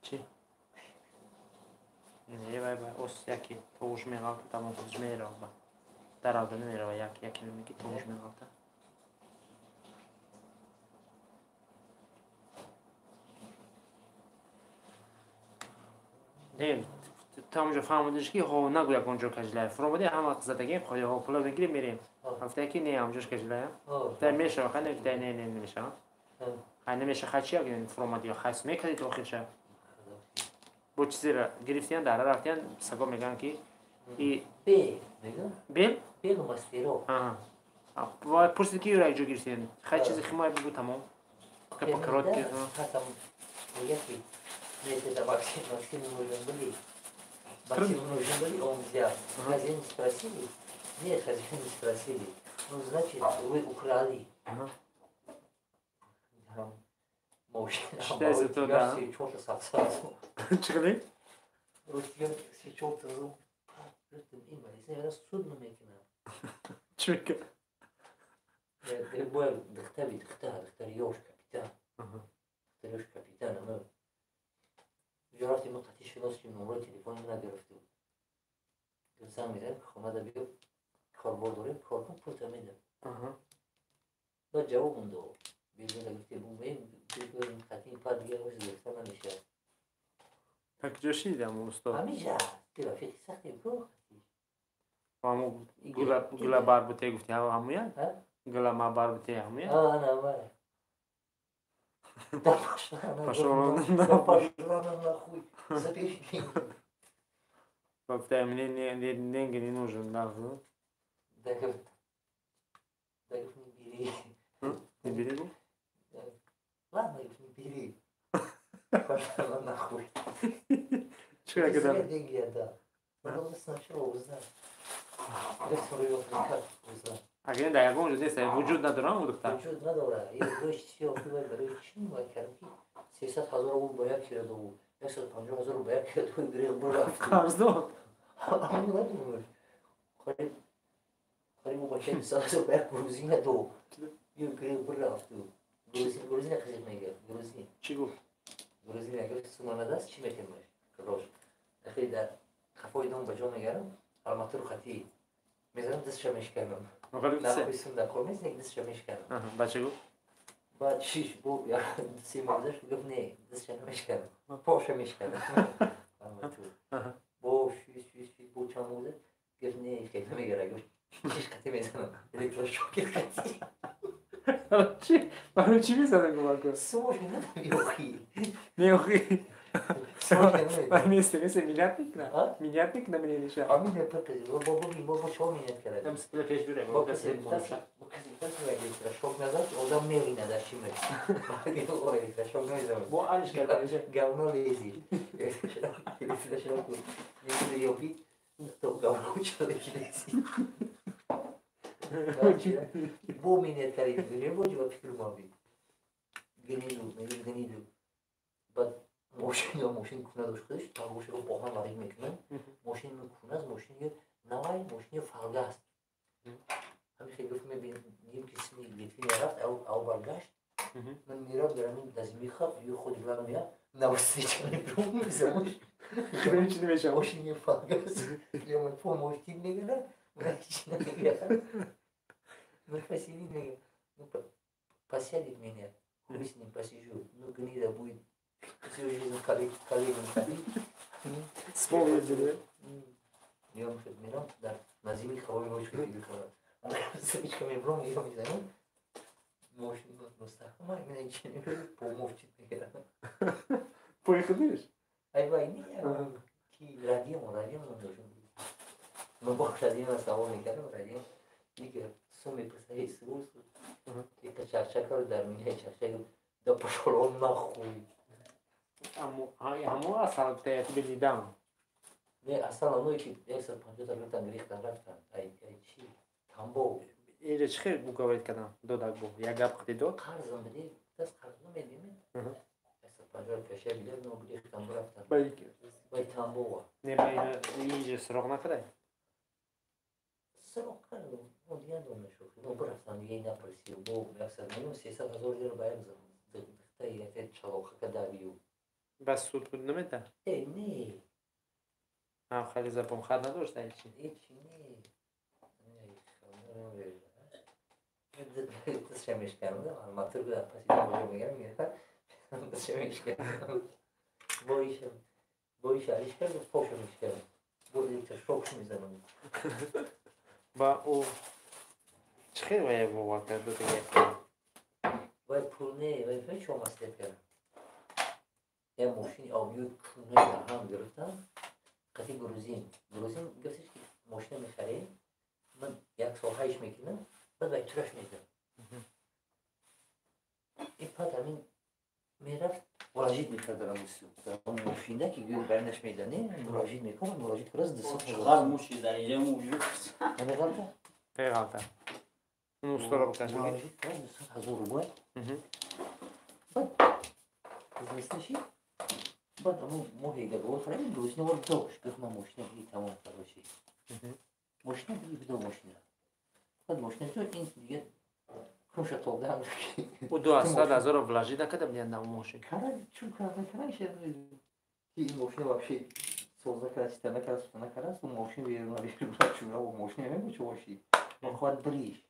Чӣ? Не, вай вай, ос яки товуш меғалта, тамом худш мерава. Даравда намерава, яки яки меги товуш меғалта. Не, Ту ҳамонҷо фаҳмидиш, ки ҳо, нагу ягон ҷо кажлая. Фуромадӣ, ҳама задагем, ҳо, пула мегирем, мерем. Гуфтае, ки не, ҳамонҷош кажлая. Гуфтае, мешава, хай, гуфтае, не, не, намешава. Хай, намеша, хай, чи фуромадӣ, хай, мекардӣ то охирша. Бо чизеро гирифтиян, дара рафтиян, саго мегӯянд, ки и бел. Бел мастеро. Пурсид, ки юра ҷо гирифтиян. Хай, чизи химоя бигӯ, тамом. Капа короткий. Нет, это Максим, Максим нужен были. Максим нужен были, он взял. Хозяин спросили? Нет, хозяин не спросили. Ну, значит, вы украли. Считается, то да. Чӣ? Се-чорта суд мекунам. Чӣ мекунам? Бояд духтари, духтари ёш капитан. Духтари ёш капитан. Ҷо рафтем, мо қатъи шинос шудем, номрои телефони мана гирифта буд. Занг мезанем, хонада биё, корбор дорем, кор кун, пулта медам. Баъд ҷавобам дод. Биргина гуфте, бумем, қатъи па дига гирифта намешавад. Так ҷо шидам, усто? Ҳамиҷа, рафиқи сахте ку. Ҳаму гула барбуте гуфти, ҳамуя? Гула ма барбуте, ҳамуя? Ана вай. Да пошла она, пошла, да пошла она нахуй. Забери деньги. Повторяю, мне не, деньги не нужен, да? Да, говорит, да, говорит, не бери. Не бери? Да. Ладно, говорит, не бери. Пошла она нахуй. Че я зря деньги отдал. Надо сначала узнать. Агар дар ягон ҷо нест, вуҷуд надорам духтар. Вуҷуд надорад. Барои чӣ вай кардам, ки 300 000 ӯ ба як кира дод, 150 000 ба як кира дод, гирех бурафт. Қарз дод. Қариб қариб ӯ бачаи 200 000 ба як грузина дод, гирех бурафт. Грузина қизиқ мегӯяд, грузин. Чӣ гуфт? Грузин агар сума надаст, чӣ мекунаш? Рош ахири дар қафои дом ба ҷо мегарам, алматуру хати мезанам, дастша мешканам. Нахуй сум дар кор нест, нек дастша мешканам. Баъд чӣ гуфт? Баъд шиш бу 3 моҳ гузашт, гуфт: не, дастша намешканам, поша мешканам. Бо шиш шиш шиш бо чанд моҳ гузашт, гуфт: не, хел намегара, гуфт, шиш қати мезанам, электрошокер қати. Барои чӣ мезанам, гумак? Сумош меохи. Меохи. Месте, месте, минят мекунад? Минят мекунад, менелиша? А минят бо чо минят карад? Там сипла пеш дуре. Бо касе электрошок назад, одам мевинад, дар чӣ меш. Электрошок намезанад. Бо алиш карда. Говно лези. Электрошок. Ёби, то говно человек лези. Бо минят кард, бо ҷо фикр маби. Гниду, меги гниду. Баъд мошин ё мошин куна дошт худаш, тагошро бо ҳам варид мекунад, мошин куна аст, мошини навай, мошини фалга аст. Ҳамин хел гуфт, мебинем, ки сми витрина рафт, ав баргашт, ман мерав дар ҳамин дазмиха ё худ глав мея навстреча мебиром, мезамош. Чӣ намешавад? Мошини фалга аст, ё по мошин мегӯяд, ман ҳеч намегӯям, ну посидит, мегӯям, ну посядет меня, хуй с ним, посижу, ну гнида будет всю жизнь коллегам ходить. Вспомнить, Я мерам дар назими хавои ночи мехӯрад. Стричка мебром, я мезанам. Мошин мустаҳкам, мена чи намекунад, по мовчит мегирам. Пои худиш? Ай вай, не, ки радион, радион должен быть. Но бо радион савол мекардам, радион дига сум мепурсад, су это чарчакаро дар минаи чарчак, да пошёл он нахуй. Ҳамо асал гуфта бидидам. Не, асал оное ки 150 та гирифтан, гирифтан, рафтан. Ай, ай чи? Тамбов. Инҷа чӣ хел уговорить кардам? Додак бо як гап қати дод? Қарзам биде, даст қарз намедиме. 150 каша билет, но гирифтан, рафтан. Бай Тамбова. Не, ба инҷа суроғ накардай? Суроғ кардам. Мо дигар дом нашуд. Но рафтан, дига напурсид. Бо 1 миллион 300 000 лира ба як духтари як чалоқака давию. Бас суд буд намеда? Э, не. Ҳам хеле забонхат надошт, ай чи? Ҳеч не. Дастша мешканам, алматыр буда, паси мегам, дастша мешканам. Боишам. Бо иш алиш кард, поша мешкард. Бо электрошок мезанам. Ба ӯ чӣ хел вая бовар кард додага? Вай пул не, вай фикр чо маслиҳат кард. Я мошини обиёи куна дар ҳам гирифтам. Қати грузин. Грузин гуфтиш ки мошина мехарем, ман як сол ҳайш мекунам, баъд вай тураш медам. И пад ҳамин мерафт, вложить мекард дар ҳамун мошина ки гӯё баринаш медане, вложить мекунам, вложить кард 200 ҳазор. Чиқар муши дар инҷа муҷуд. Намеғалта? Меғалта. Он устора бикашад. Вложить кард 200 000 рубл. Баъд бизнеснаши, баъд ҳамун моҳи договор харидем, грузина вор дошт, гуфт ман мошина биги тамом, короче. Мошина биги бидо мошина. Баъд мошина то ин дига кунша тобда. Ӯ 200 000 вложить накарда будиян дар мошин? Кара чун карда караша ки ин мошина вообще соза кара, чита накара, сута накара, су мошин беруна беруна чуна мошина мебу чо боши. Мохват бриш.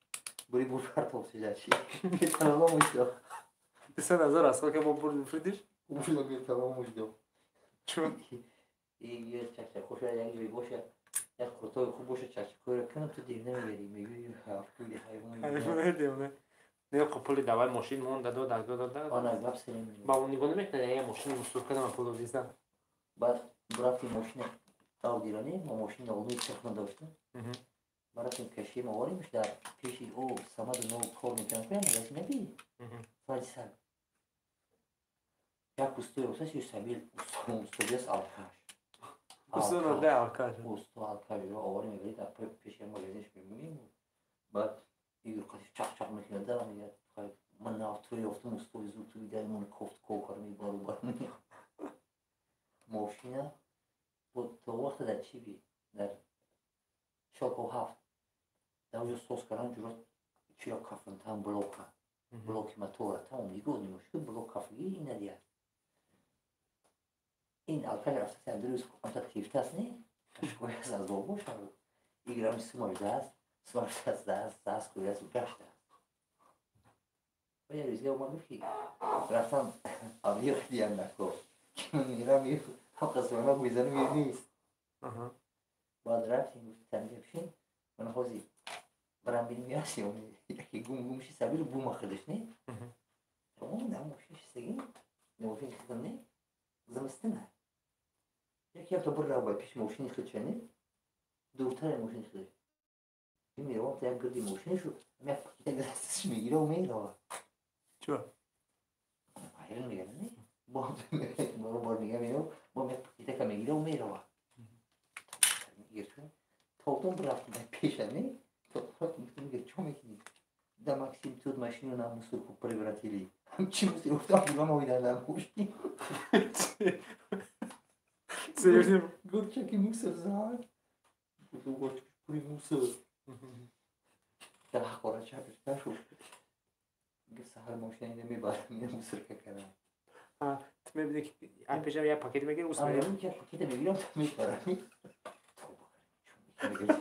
Бури бур партов сижа чи. Металлолом мушдо. 200 000 аз ка бо бурди фурдиш? Мушдо металлолом мушдо. Чун? И як чак хоша як ҷой боша, як куртои хуб боша, чакчакҳоро кунам, ту дев намебарӣ, мегӯӣ ҳафт пули ҳайвон. Ҳайвон девона. Не, пули давай мошин монда дода дода дода. Ана гап сарем. Ба он нигоҳ намекунад, я мошини мусур кардам, пул додиста. Баъд рафтем мошина Аудироне, мо мошини олмои техно доштем. Ма рафтем кашием, оваримш дар пеши ӯ Самаду нов кор мекунам, кунам раси наби. Фарди саг. Як устои устас ю сабил устобиас алкаш. Усто да алкаш. Усто алкаш ро оварим мебарид, пеши магазинш мемонем. Баъд игор қати чақ-чақ мекунад, да мегӯяд, ман навтро ёфтам, устои зуд ту видаимон кофт кор мебару бар. Мошина то вақте дар чӣ би дар Щёлково 7 дар оҷо соз кардан ҷура чиро кафнтан блока блоки мотора тамом нигоҳ немоши блок кафгӣ ина дияр ин алкаш рафта дурӯз амта тифтаст не кашкояст аз бобоша играми сумаш даст сумаш даст даст даст хӯяст гаштааст. Ва як рӯзга омад гуфт ки рафтан авлиё диям нако ки ман мерам ҳаққа звонок мезанам ё нест. Баъд рафтем, гуфтам бишин, ман ҳозир барам бинем яст ё не, яке гум гум ши сабил бума худаш не тамом дар мошин шистагӣ мошини худам не зимистина яке якто бир рав пеши мошини худша не дуртаре мошини худаш меравам та як гирди мошинашу як пакета дасташ мегира мерава. Чё? Ҳайрон мегардам не бор мегам мерав бом як пакетака мегира мерава. Тобдон рафтам пеша не гуфтам чо мекунӣ? Да, Максим, тут машину на мусорку превратили. Ҳамчи мусор гуфтам диван оида дар мошин. Серьезно? Горчаки мусор зад. Пули мусор. Дар ҳақора чапиш нашуд. Гуфт саҳар мошина ина мебарам, ина мусорка кардам. Ту мебинӣ ки пешам як пакет мегири, ус мегирам, як пакета мегирам, мебарам.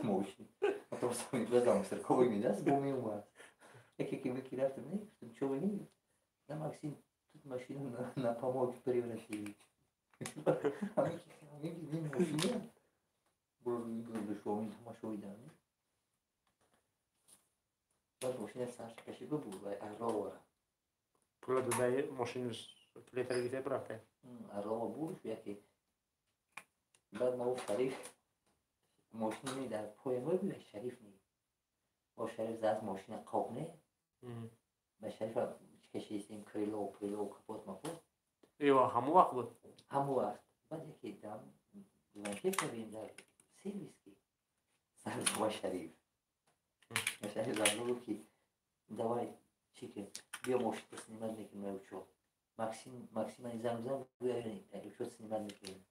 Мошин. Потом мусорковый медаст, бо меомад. Яке ки меки рафтам, не, гуфтам, чо мегӣ? Да, Максим, тут машину на помойку превратили. Ҳамин ки мебинем мошина. Бурдушомин тамошоидан. Баъд мошина сарш кашида буд ва Орлова. Пула додаи мошинаш плета гирифта рафта. Орлова буд яке. Баъд ма Шариф мошини дар пои мо буд, Шариф не. Бо Шариф зад мошина қоб не. Ба Шариф кашидем крыло, крыло, капот мапот. Ё ҳамон вақт буд? Ҳамон вақт. Баъд яке дам звонке кардем дар сервис ки сар ба Шариф. Ба Шариф занг гуфт ки давай чӣ ки биё мошинро снимать мекунем учёт. Максим Максим занг зад, гӯя учёт снимать мекунем.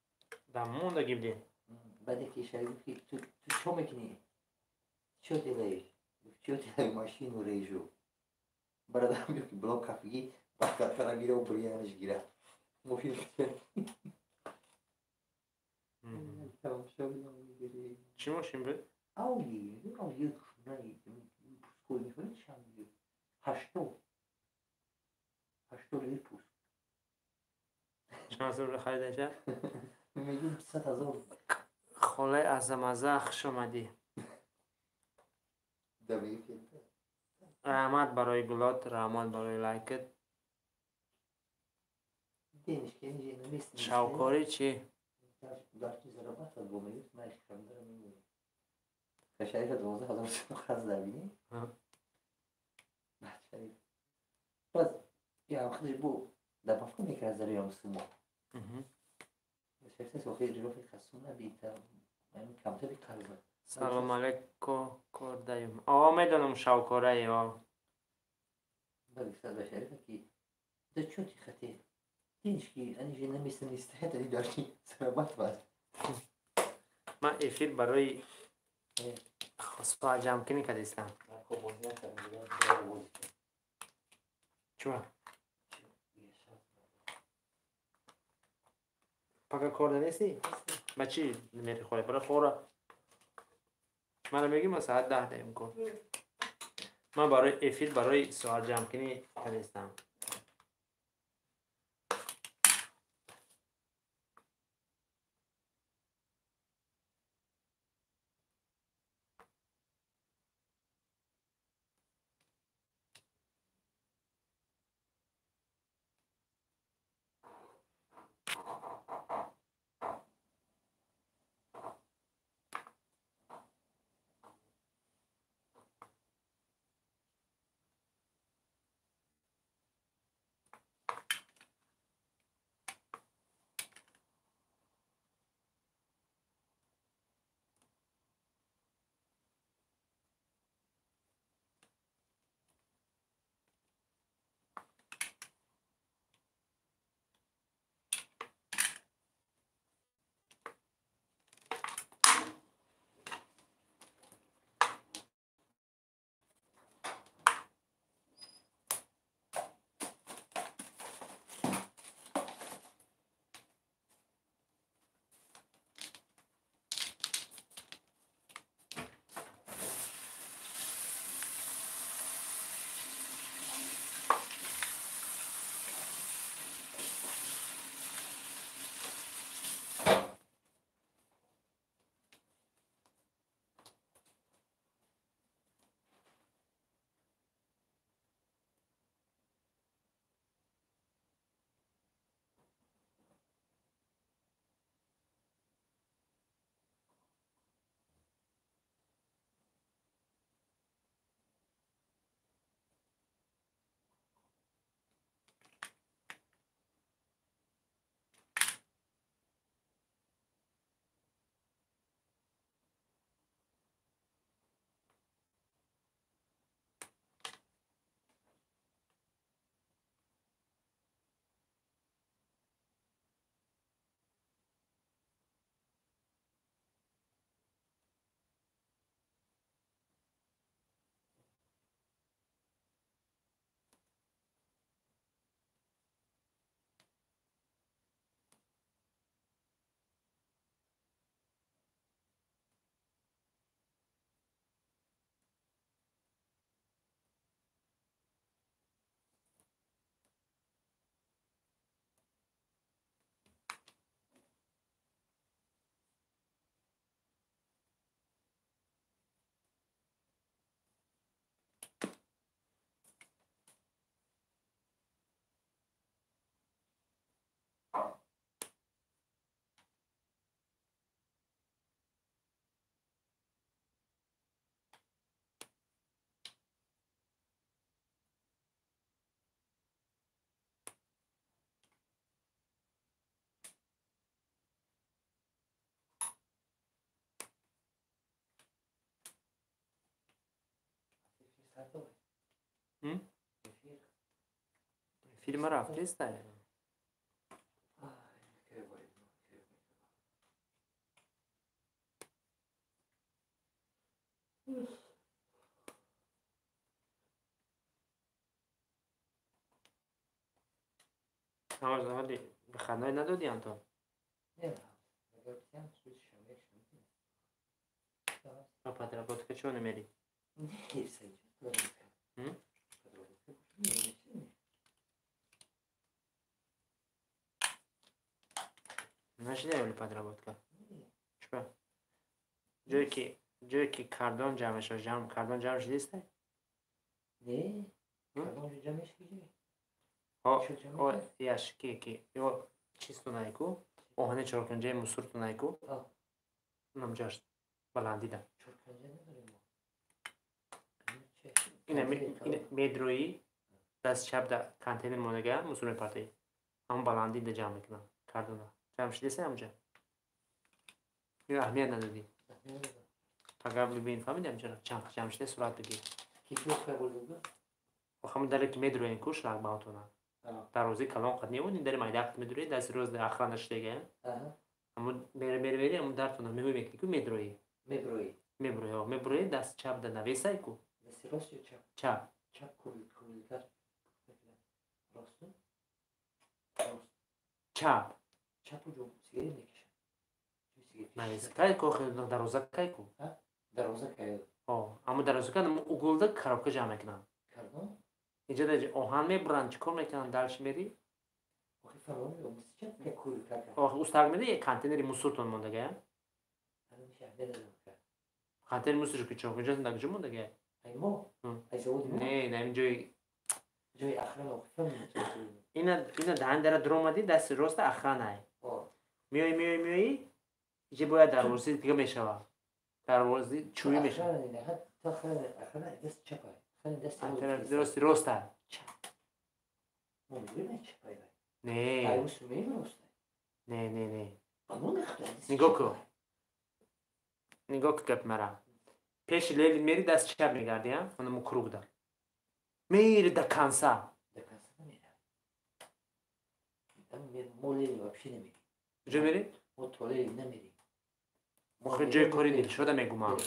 Дар мондаги будем. Баъд яке Шариф гуфт ки ту чо мекунӣ? Чё делаешь? Гуфт, чё делаю, машину режу. Бародарам гуфт ки блок кафгӣ бахтара гира бриянаш гира. Мошин Чӣ мошин буд? Ауди, Ауди пуской мехӯред чанд 80 80 лир пуск. Чанд сол харидаша? Мегӯм 100 000. Холаи азамаза, хуш омадӣ. Раҳмат барои гулот, раҳмат барои лайкат. Шавкорӣ чӣ? Дашти зарабатывать бо мегӯфт, ман хандара мемонем. Шарифа 12 000 сум қарз дарбинӣ. Шариф. Баъд ям худаш бо добавка мекард зарои ям сумо. Шариф охир рафиқа сум набита. Камтари қарз. Салом алейко, кордаюм. О, медонам, шавкораи, о. Баъд гуфтад ба Шарифа ки да чё ты хотел? Денежки, они же на месте не стоят, они должны зарабатывать. Ман эфир барои соатҷамкунӣ кардистам. Чуа? Пака корда нестӣ? Ба чӣ мери хӯре? Барои хӯра. Мана мегӣ, ман соат 10 даем кор. Ман барои эфир, барои соатҷамкунӣ кардистам. Филма рафтеста? Ҳали выходной надодӣ, Антон? А подработка чего намери? М? Нашида ёли подработка? Чӯ? Ҷое ки кардон ҷамъ мешавад, ҷамъ кардон ҷамъ шудиста? Не, кардон ҷамъ мешавад. О, о, яш ки ё чизтунайку, оҳани чоркунҷаи мусуртунайку. Унам ҷош баландида. Чоркунҷа надорем мо. Ина медрои даст чап да контейнер монага мусур мепартоӣ. Ҳамон баландида ҷамъ мекунам кардона. Ҷамъ шудиста ҳамҷа? Ё аҳамият надодӣ? Агар бибин фаҳмидӣ ҳамҷаро? Чанд ҷамъ шуда сурат бигир. Ҳамон даре ки медроен ку шлагбаумтона. Дарвозаи калон қад небуд, ин дари майда қад медрои, дасти рост охрана шудага. Ҳамон мере мере мере ҳамон дартона меҳӯй мекунӣ ку медроӣ. Меброӣ. Меброӣ, ҳо, меброӣ даст чап да навесай ку. Дасти рост ё чап? Чап. Чап кулгар. Рост? Рост. Чап. Чап уҷо сигарет мекашад. Навес кай ку охир дарвоза кай ку? Дарвоза кай? Ҳо, аммо дарвоза кай уголда коробка ҷамъ мекунанд. Кардон? Инҷа оҳан мебуранд, чӣ кор мекунанд, дальше мери? Устак мери, контейнери мусуртон мондага? Контейнери мусур ки чоркунҷатон дар куҷо мондага? Не, на ин ҷои ина даҳан дара дуромадӣ, дасти роста охранай. Меои, меои, меои, инҷа бояд дарвозаи дига мешавад. Дарвозаи чӯбӣ мешавад. Рости роста. Не. Не, не, не. Нигоҳ кун. Нигоҳ кун гапи мара. Пеши Ленин мери, даст чап мегардӣ, а? Онамо кругда. Мери до конца. До конца намерам. Мо Ленин вообще намерим. Куҷо мери? Мо то Ленин намерим. Охир ҷои кори Дилшода мегумам.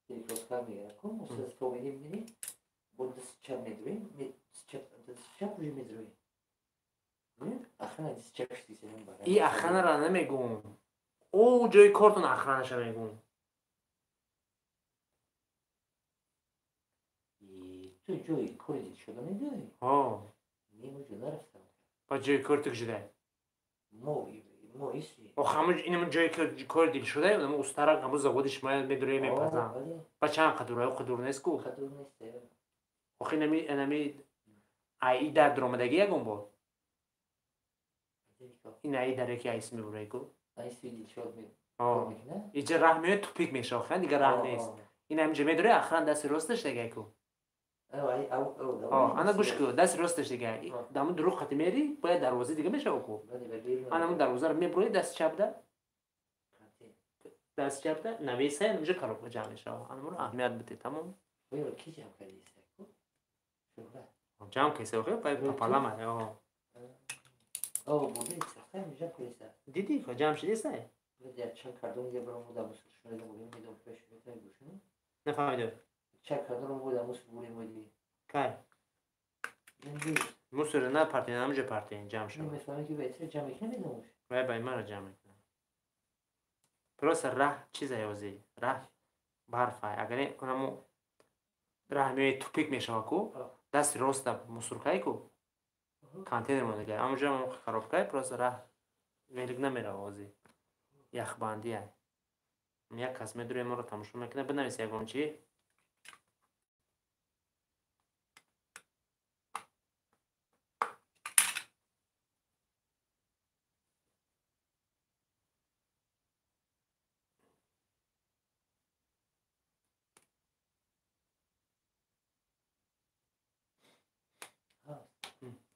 Перекрестка мегирам. Ку мо то мерим, мерим. Бо даст чап медроем, даст чап уже медроем. Охрана даст чап шудиса. И охранара намегум. О ҷои кортон охранаша мегум. Ту ҷои кори Дилшода мегӯӣ? Ҳо. Не, мо ҷо нарафтам. Ба ҷои кори ту куҷода? Мо иси. Ох, ҳамон инам ҷои кори Дилшода, ҳамон устара, ҳамон заводи шумо медрои мепазам. Ба чанд қадур, ай қадур нест ку? Қадур нест. Ох, инами ай и дар дуромадагӣ ягон бор? Ин ай даре ки айс мебурай ку? Айси Дилшод мекунад? Иҷа раҳ меояд, тупик мешава, охиран дигар раҳ нест. Ин ҳаминҷа медрои, охиран дасти росташ дагай ку? Ана гӯш ку, дасти росташ дигай. Дамун дуруғ қати мери, бояд дарвозаи дига мешава ку? Ана ҳамун дарвозаро мебурои, дасти чапда. Дасти чапда навесай, ҳаминҷа коробка ҷамъ мешава. Анамуро аҳамият бидед, тамом? Ки ҷамъ кардиста ку? Ҷамъ кардиста, охир пополам ай, о. О, бурди, сахта ҷамъ кардиста. Дидӣ, ҷамъ шудиста? Чанд кардон дига баром буда, мусур шунида бурем, медом пеш метавонӣ бошунӣ? Нафаҳмидам. Чанд кардон буда, мусур бурем моди. Кай? Мусур на партия, ҳамҷо партия ҷамъ шава. Мефаҳмӣ ки ба итра ҷамъ мекунам медомуш? Вай бай мара ҷамъ мекунам. Просто раҳ чизай ҳозир, раҳ барфай. Агар онамо раҳ меояд тупик мешава ку, дасти роста мусуркай ку, контейнер мондага. Ҳамонҷо ҳам коробкай, просто раҳ велик намерава ҳозир. Яхбандиай. Як кас медуре моро тамошо мекунад, бинавис ягон чӣ.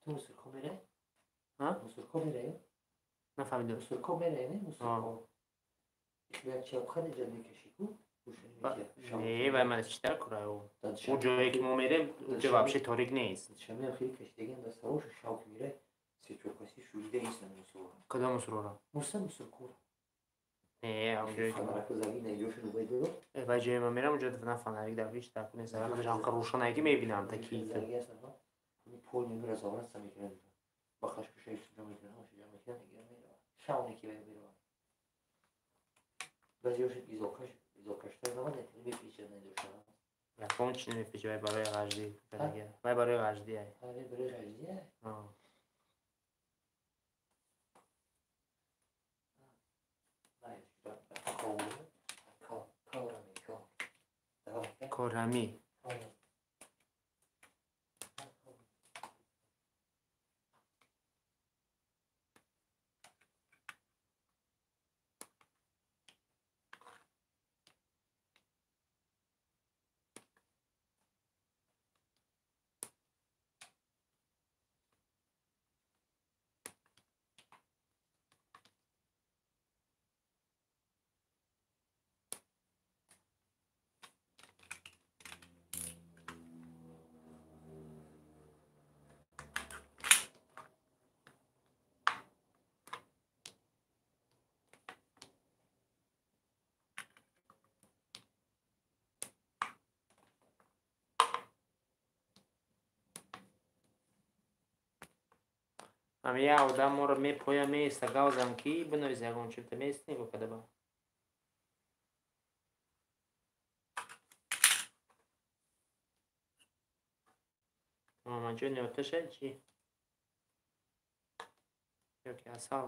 Ту мусурко мерай? Мусурко мерай? Нафаҳмидам. Мусурко мерай, не? Мусурко. Чапхани ҷа мекашӣ ку? Не, вай ман читар курай ӯ. Ӯ ҷое ки мо мерем, уҷа вообще торик нест. Шамиам хеле кашидагиам дастарошу шавқ мирай. Се-чор каси шӯрида истанд мусурро. Кадом мусурро? Муса мусуркора. Не, ҷое ки фонараку заги наҷошун вай дор. Вай ҷое ман мерам, уҷа на фонарик дар ҳеҷ дар нест. Жанқа рӯшанае ки мебинам таки. Заги ҳастанд, пол мемира завратса мекунанд. Ба хашкушаи ҷо мекунанд, ҳамаша ҷамъ мекунанд, мераванд. Шавне ки вай мераванд. Баъзеҳошон изокаштар намад, мепечад надошта. Ягон чи намепечад, вай барои ғаждӣ. Вай барои ғаждӣ ай. Вай барои ғаждӣ ай? Корами. Ам я одам моро мепоя меиста гавзам ки бинавис ягон чипта меист нигоҳ када ба. Мамаҷони оташа чӣ? Ёки асал?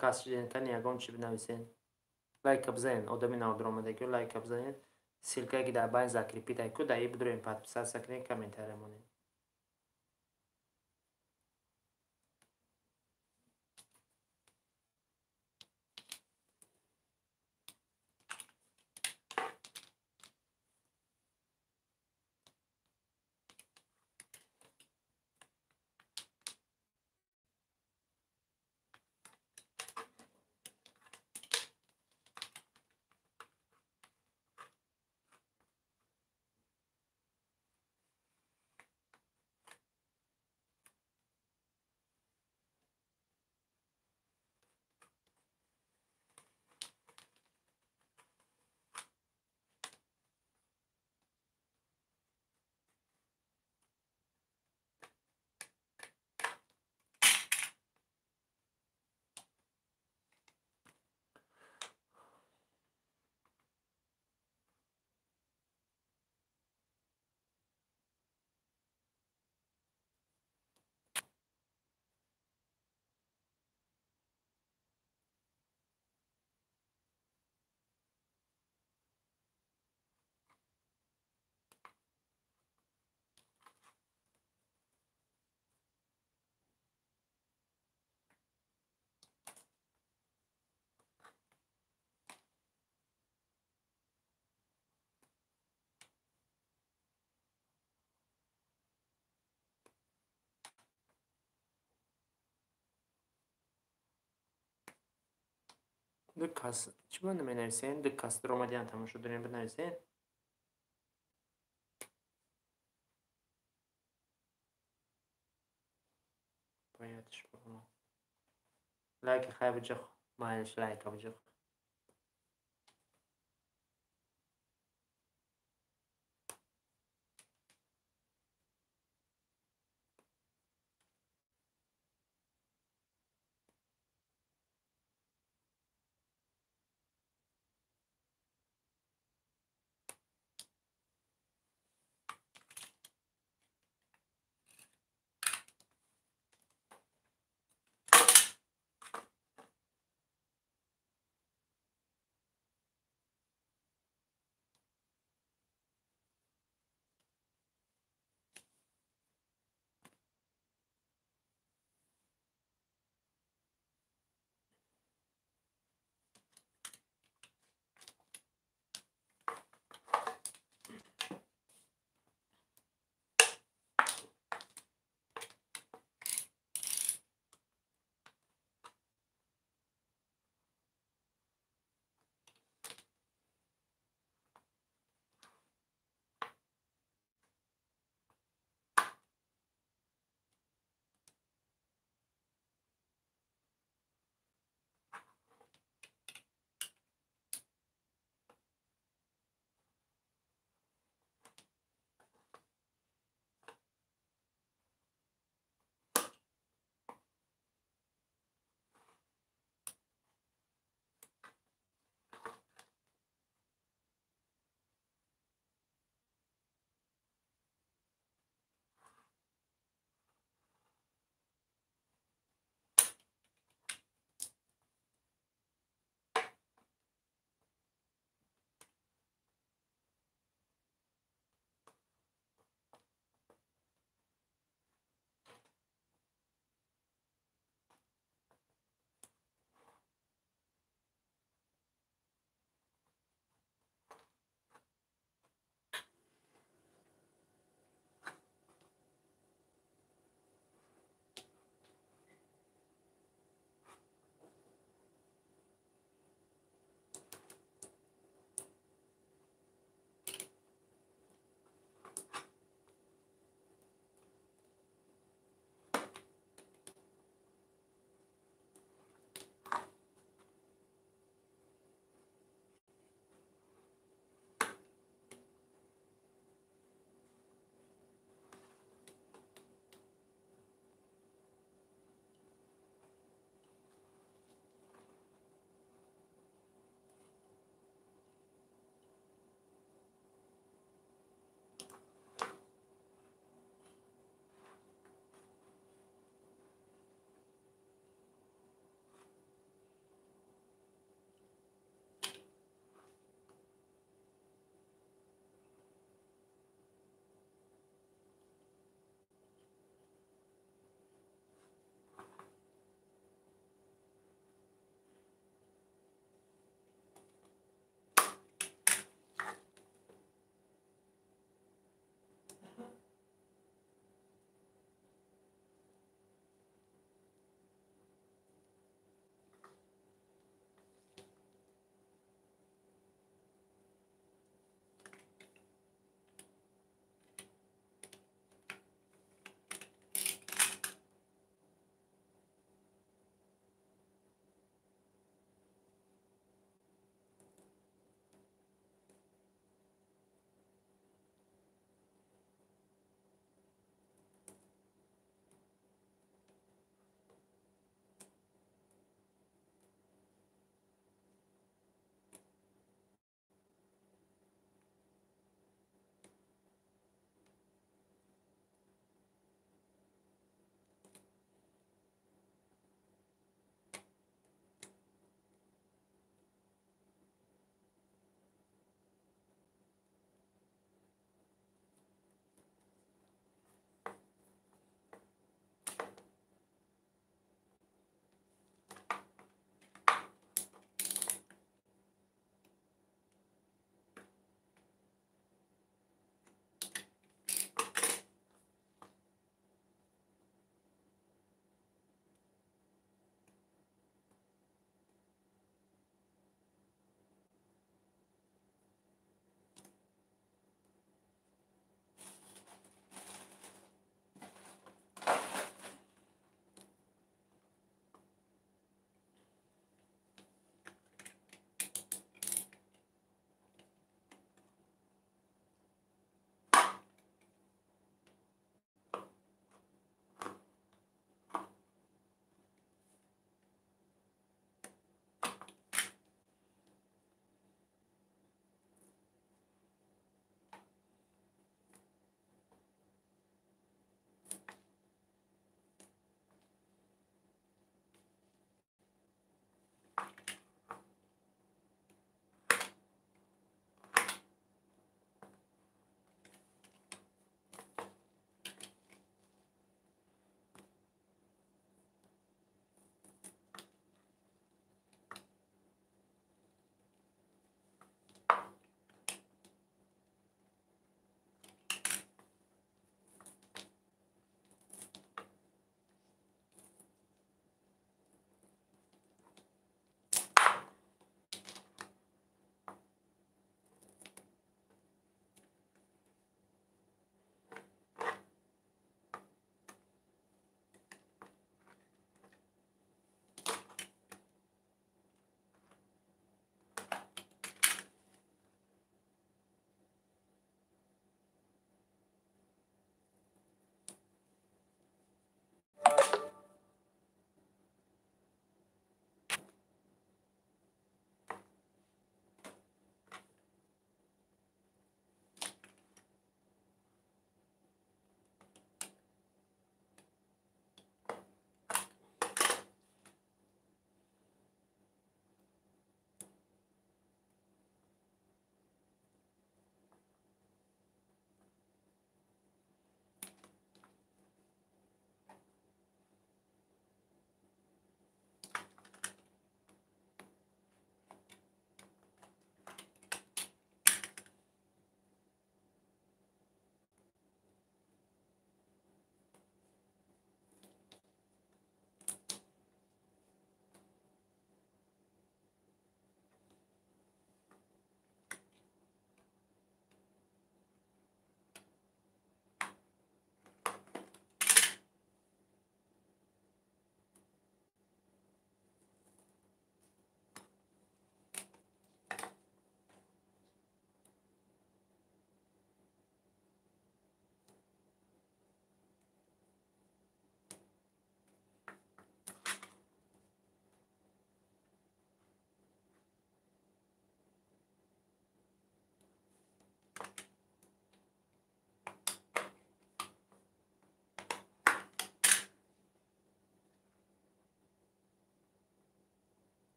Кас шидентани ягон чи бинависен. Лайка бизанед, одами навдуромадагиё лайка бизанед. Ссылкае ки дар байн закрепит ай ку дар и бидроем подписаться кунед, комментария монед. Ду кас чӣ ба наменависен? Ду кас дуромадиан тамошо дорем, бинависен. Боядш лайка хай биҷиқ, майлиш лайка биҷиқ.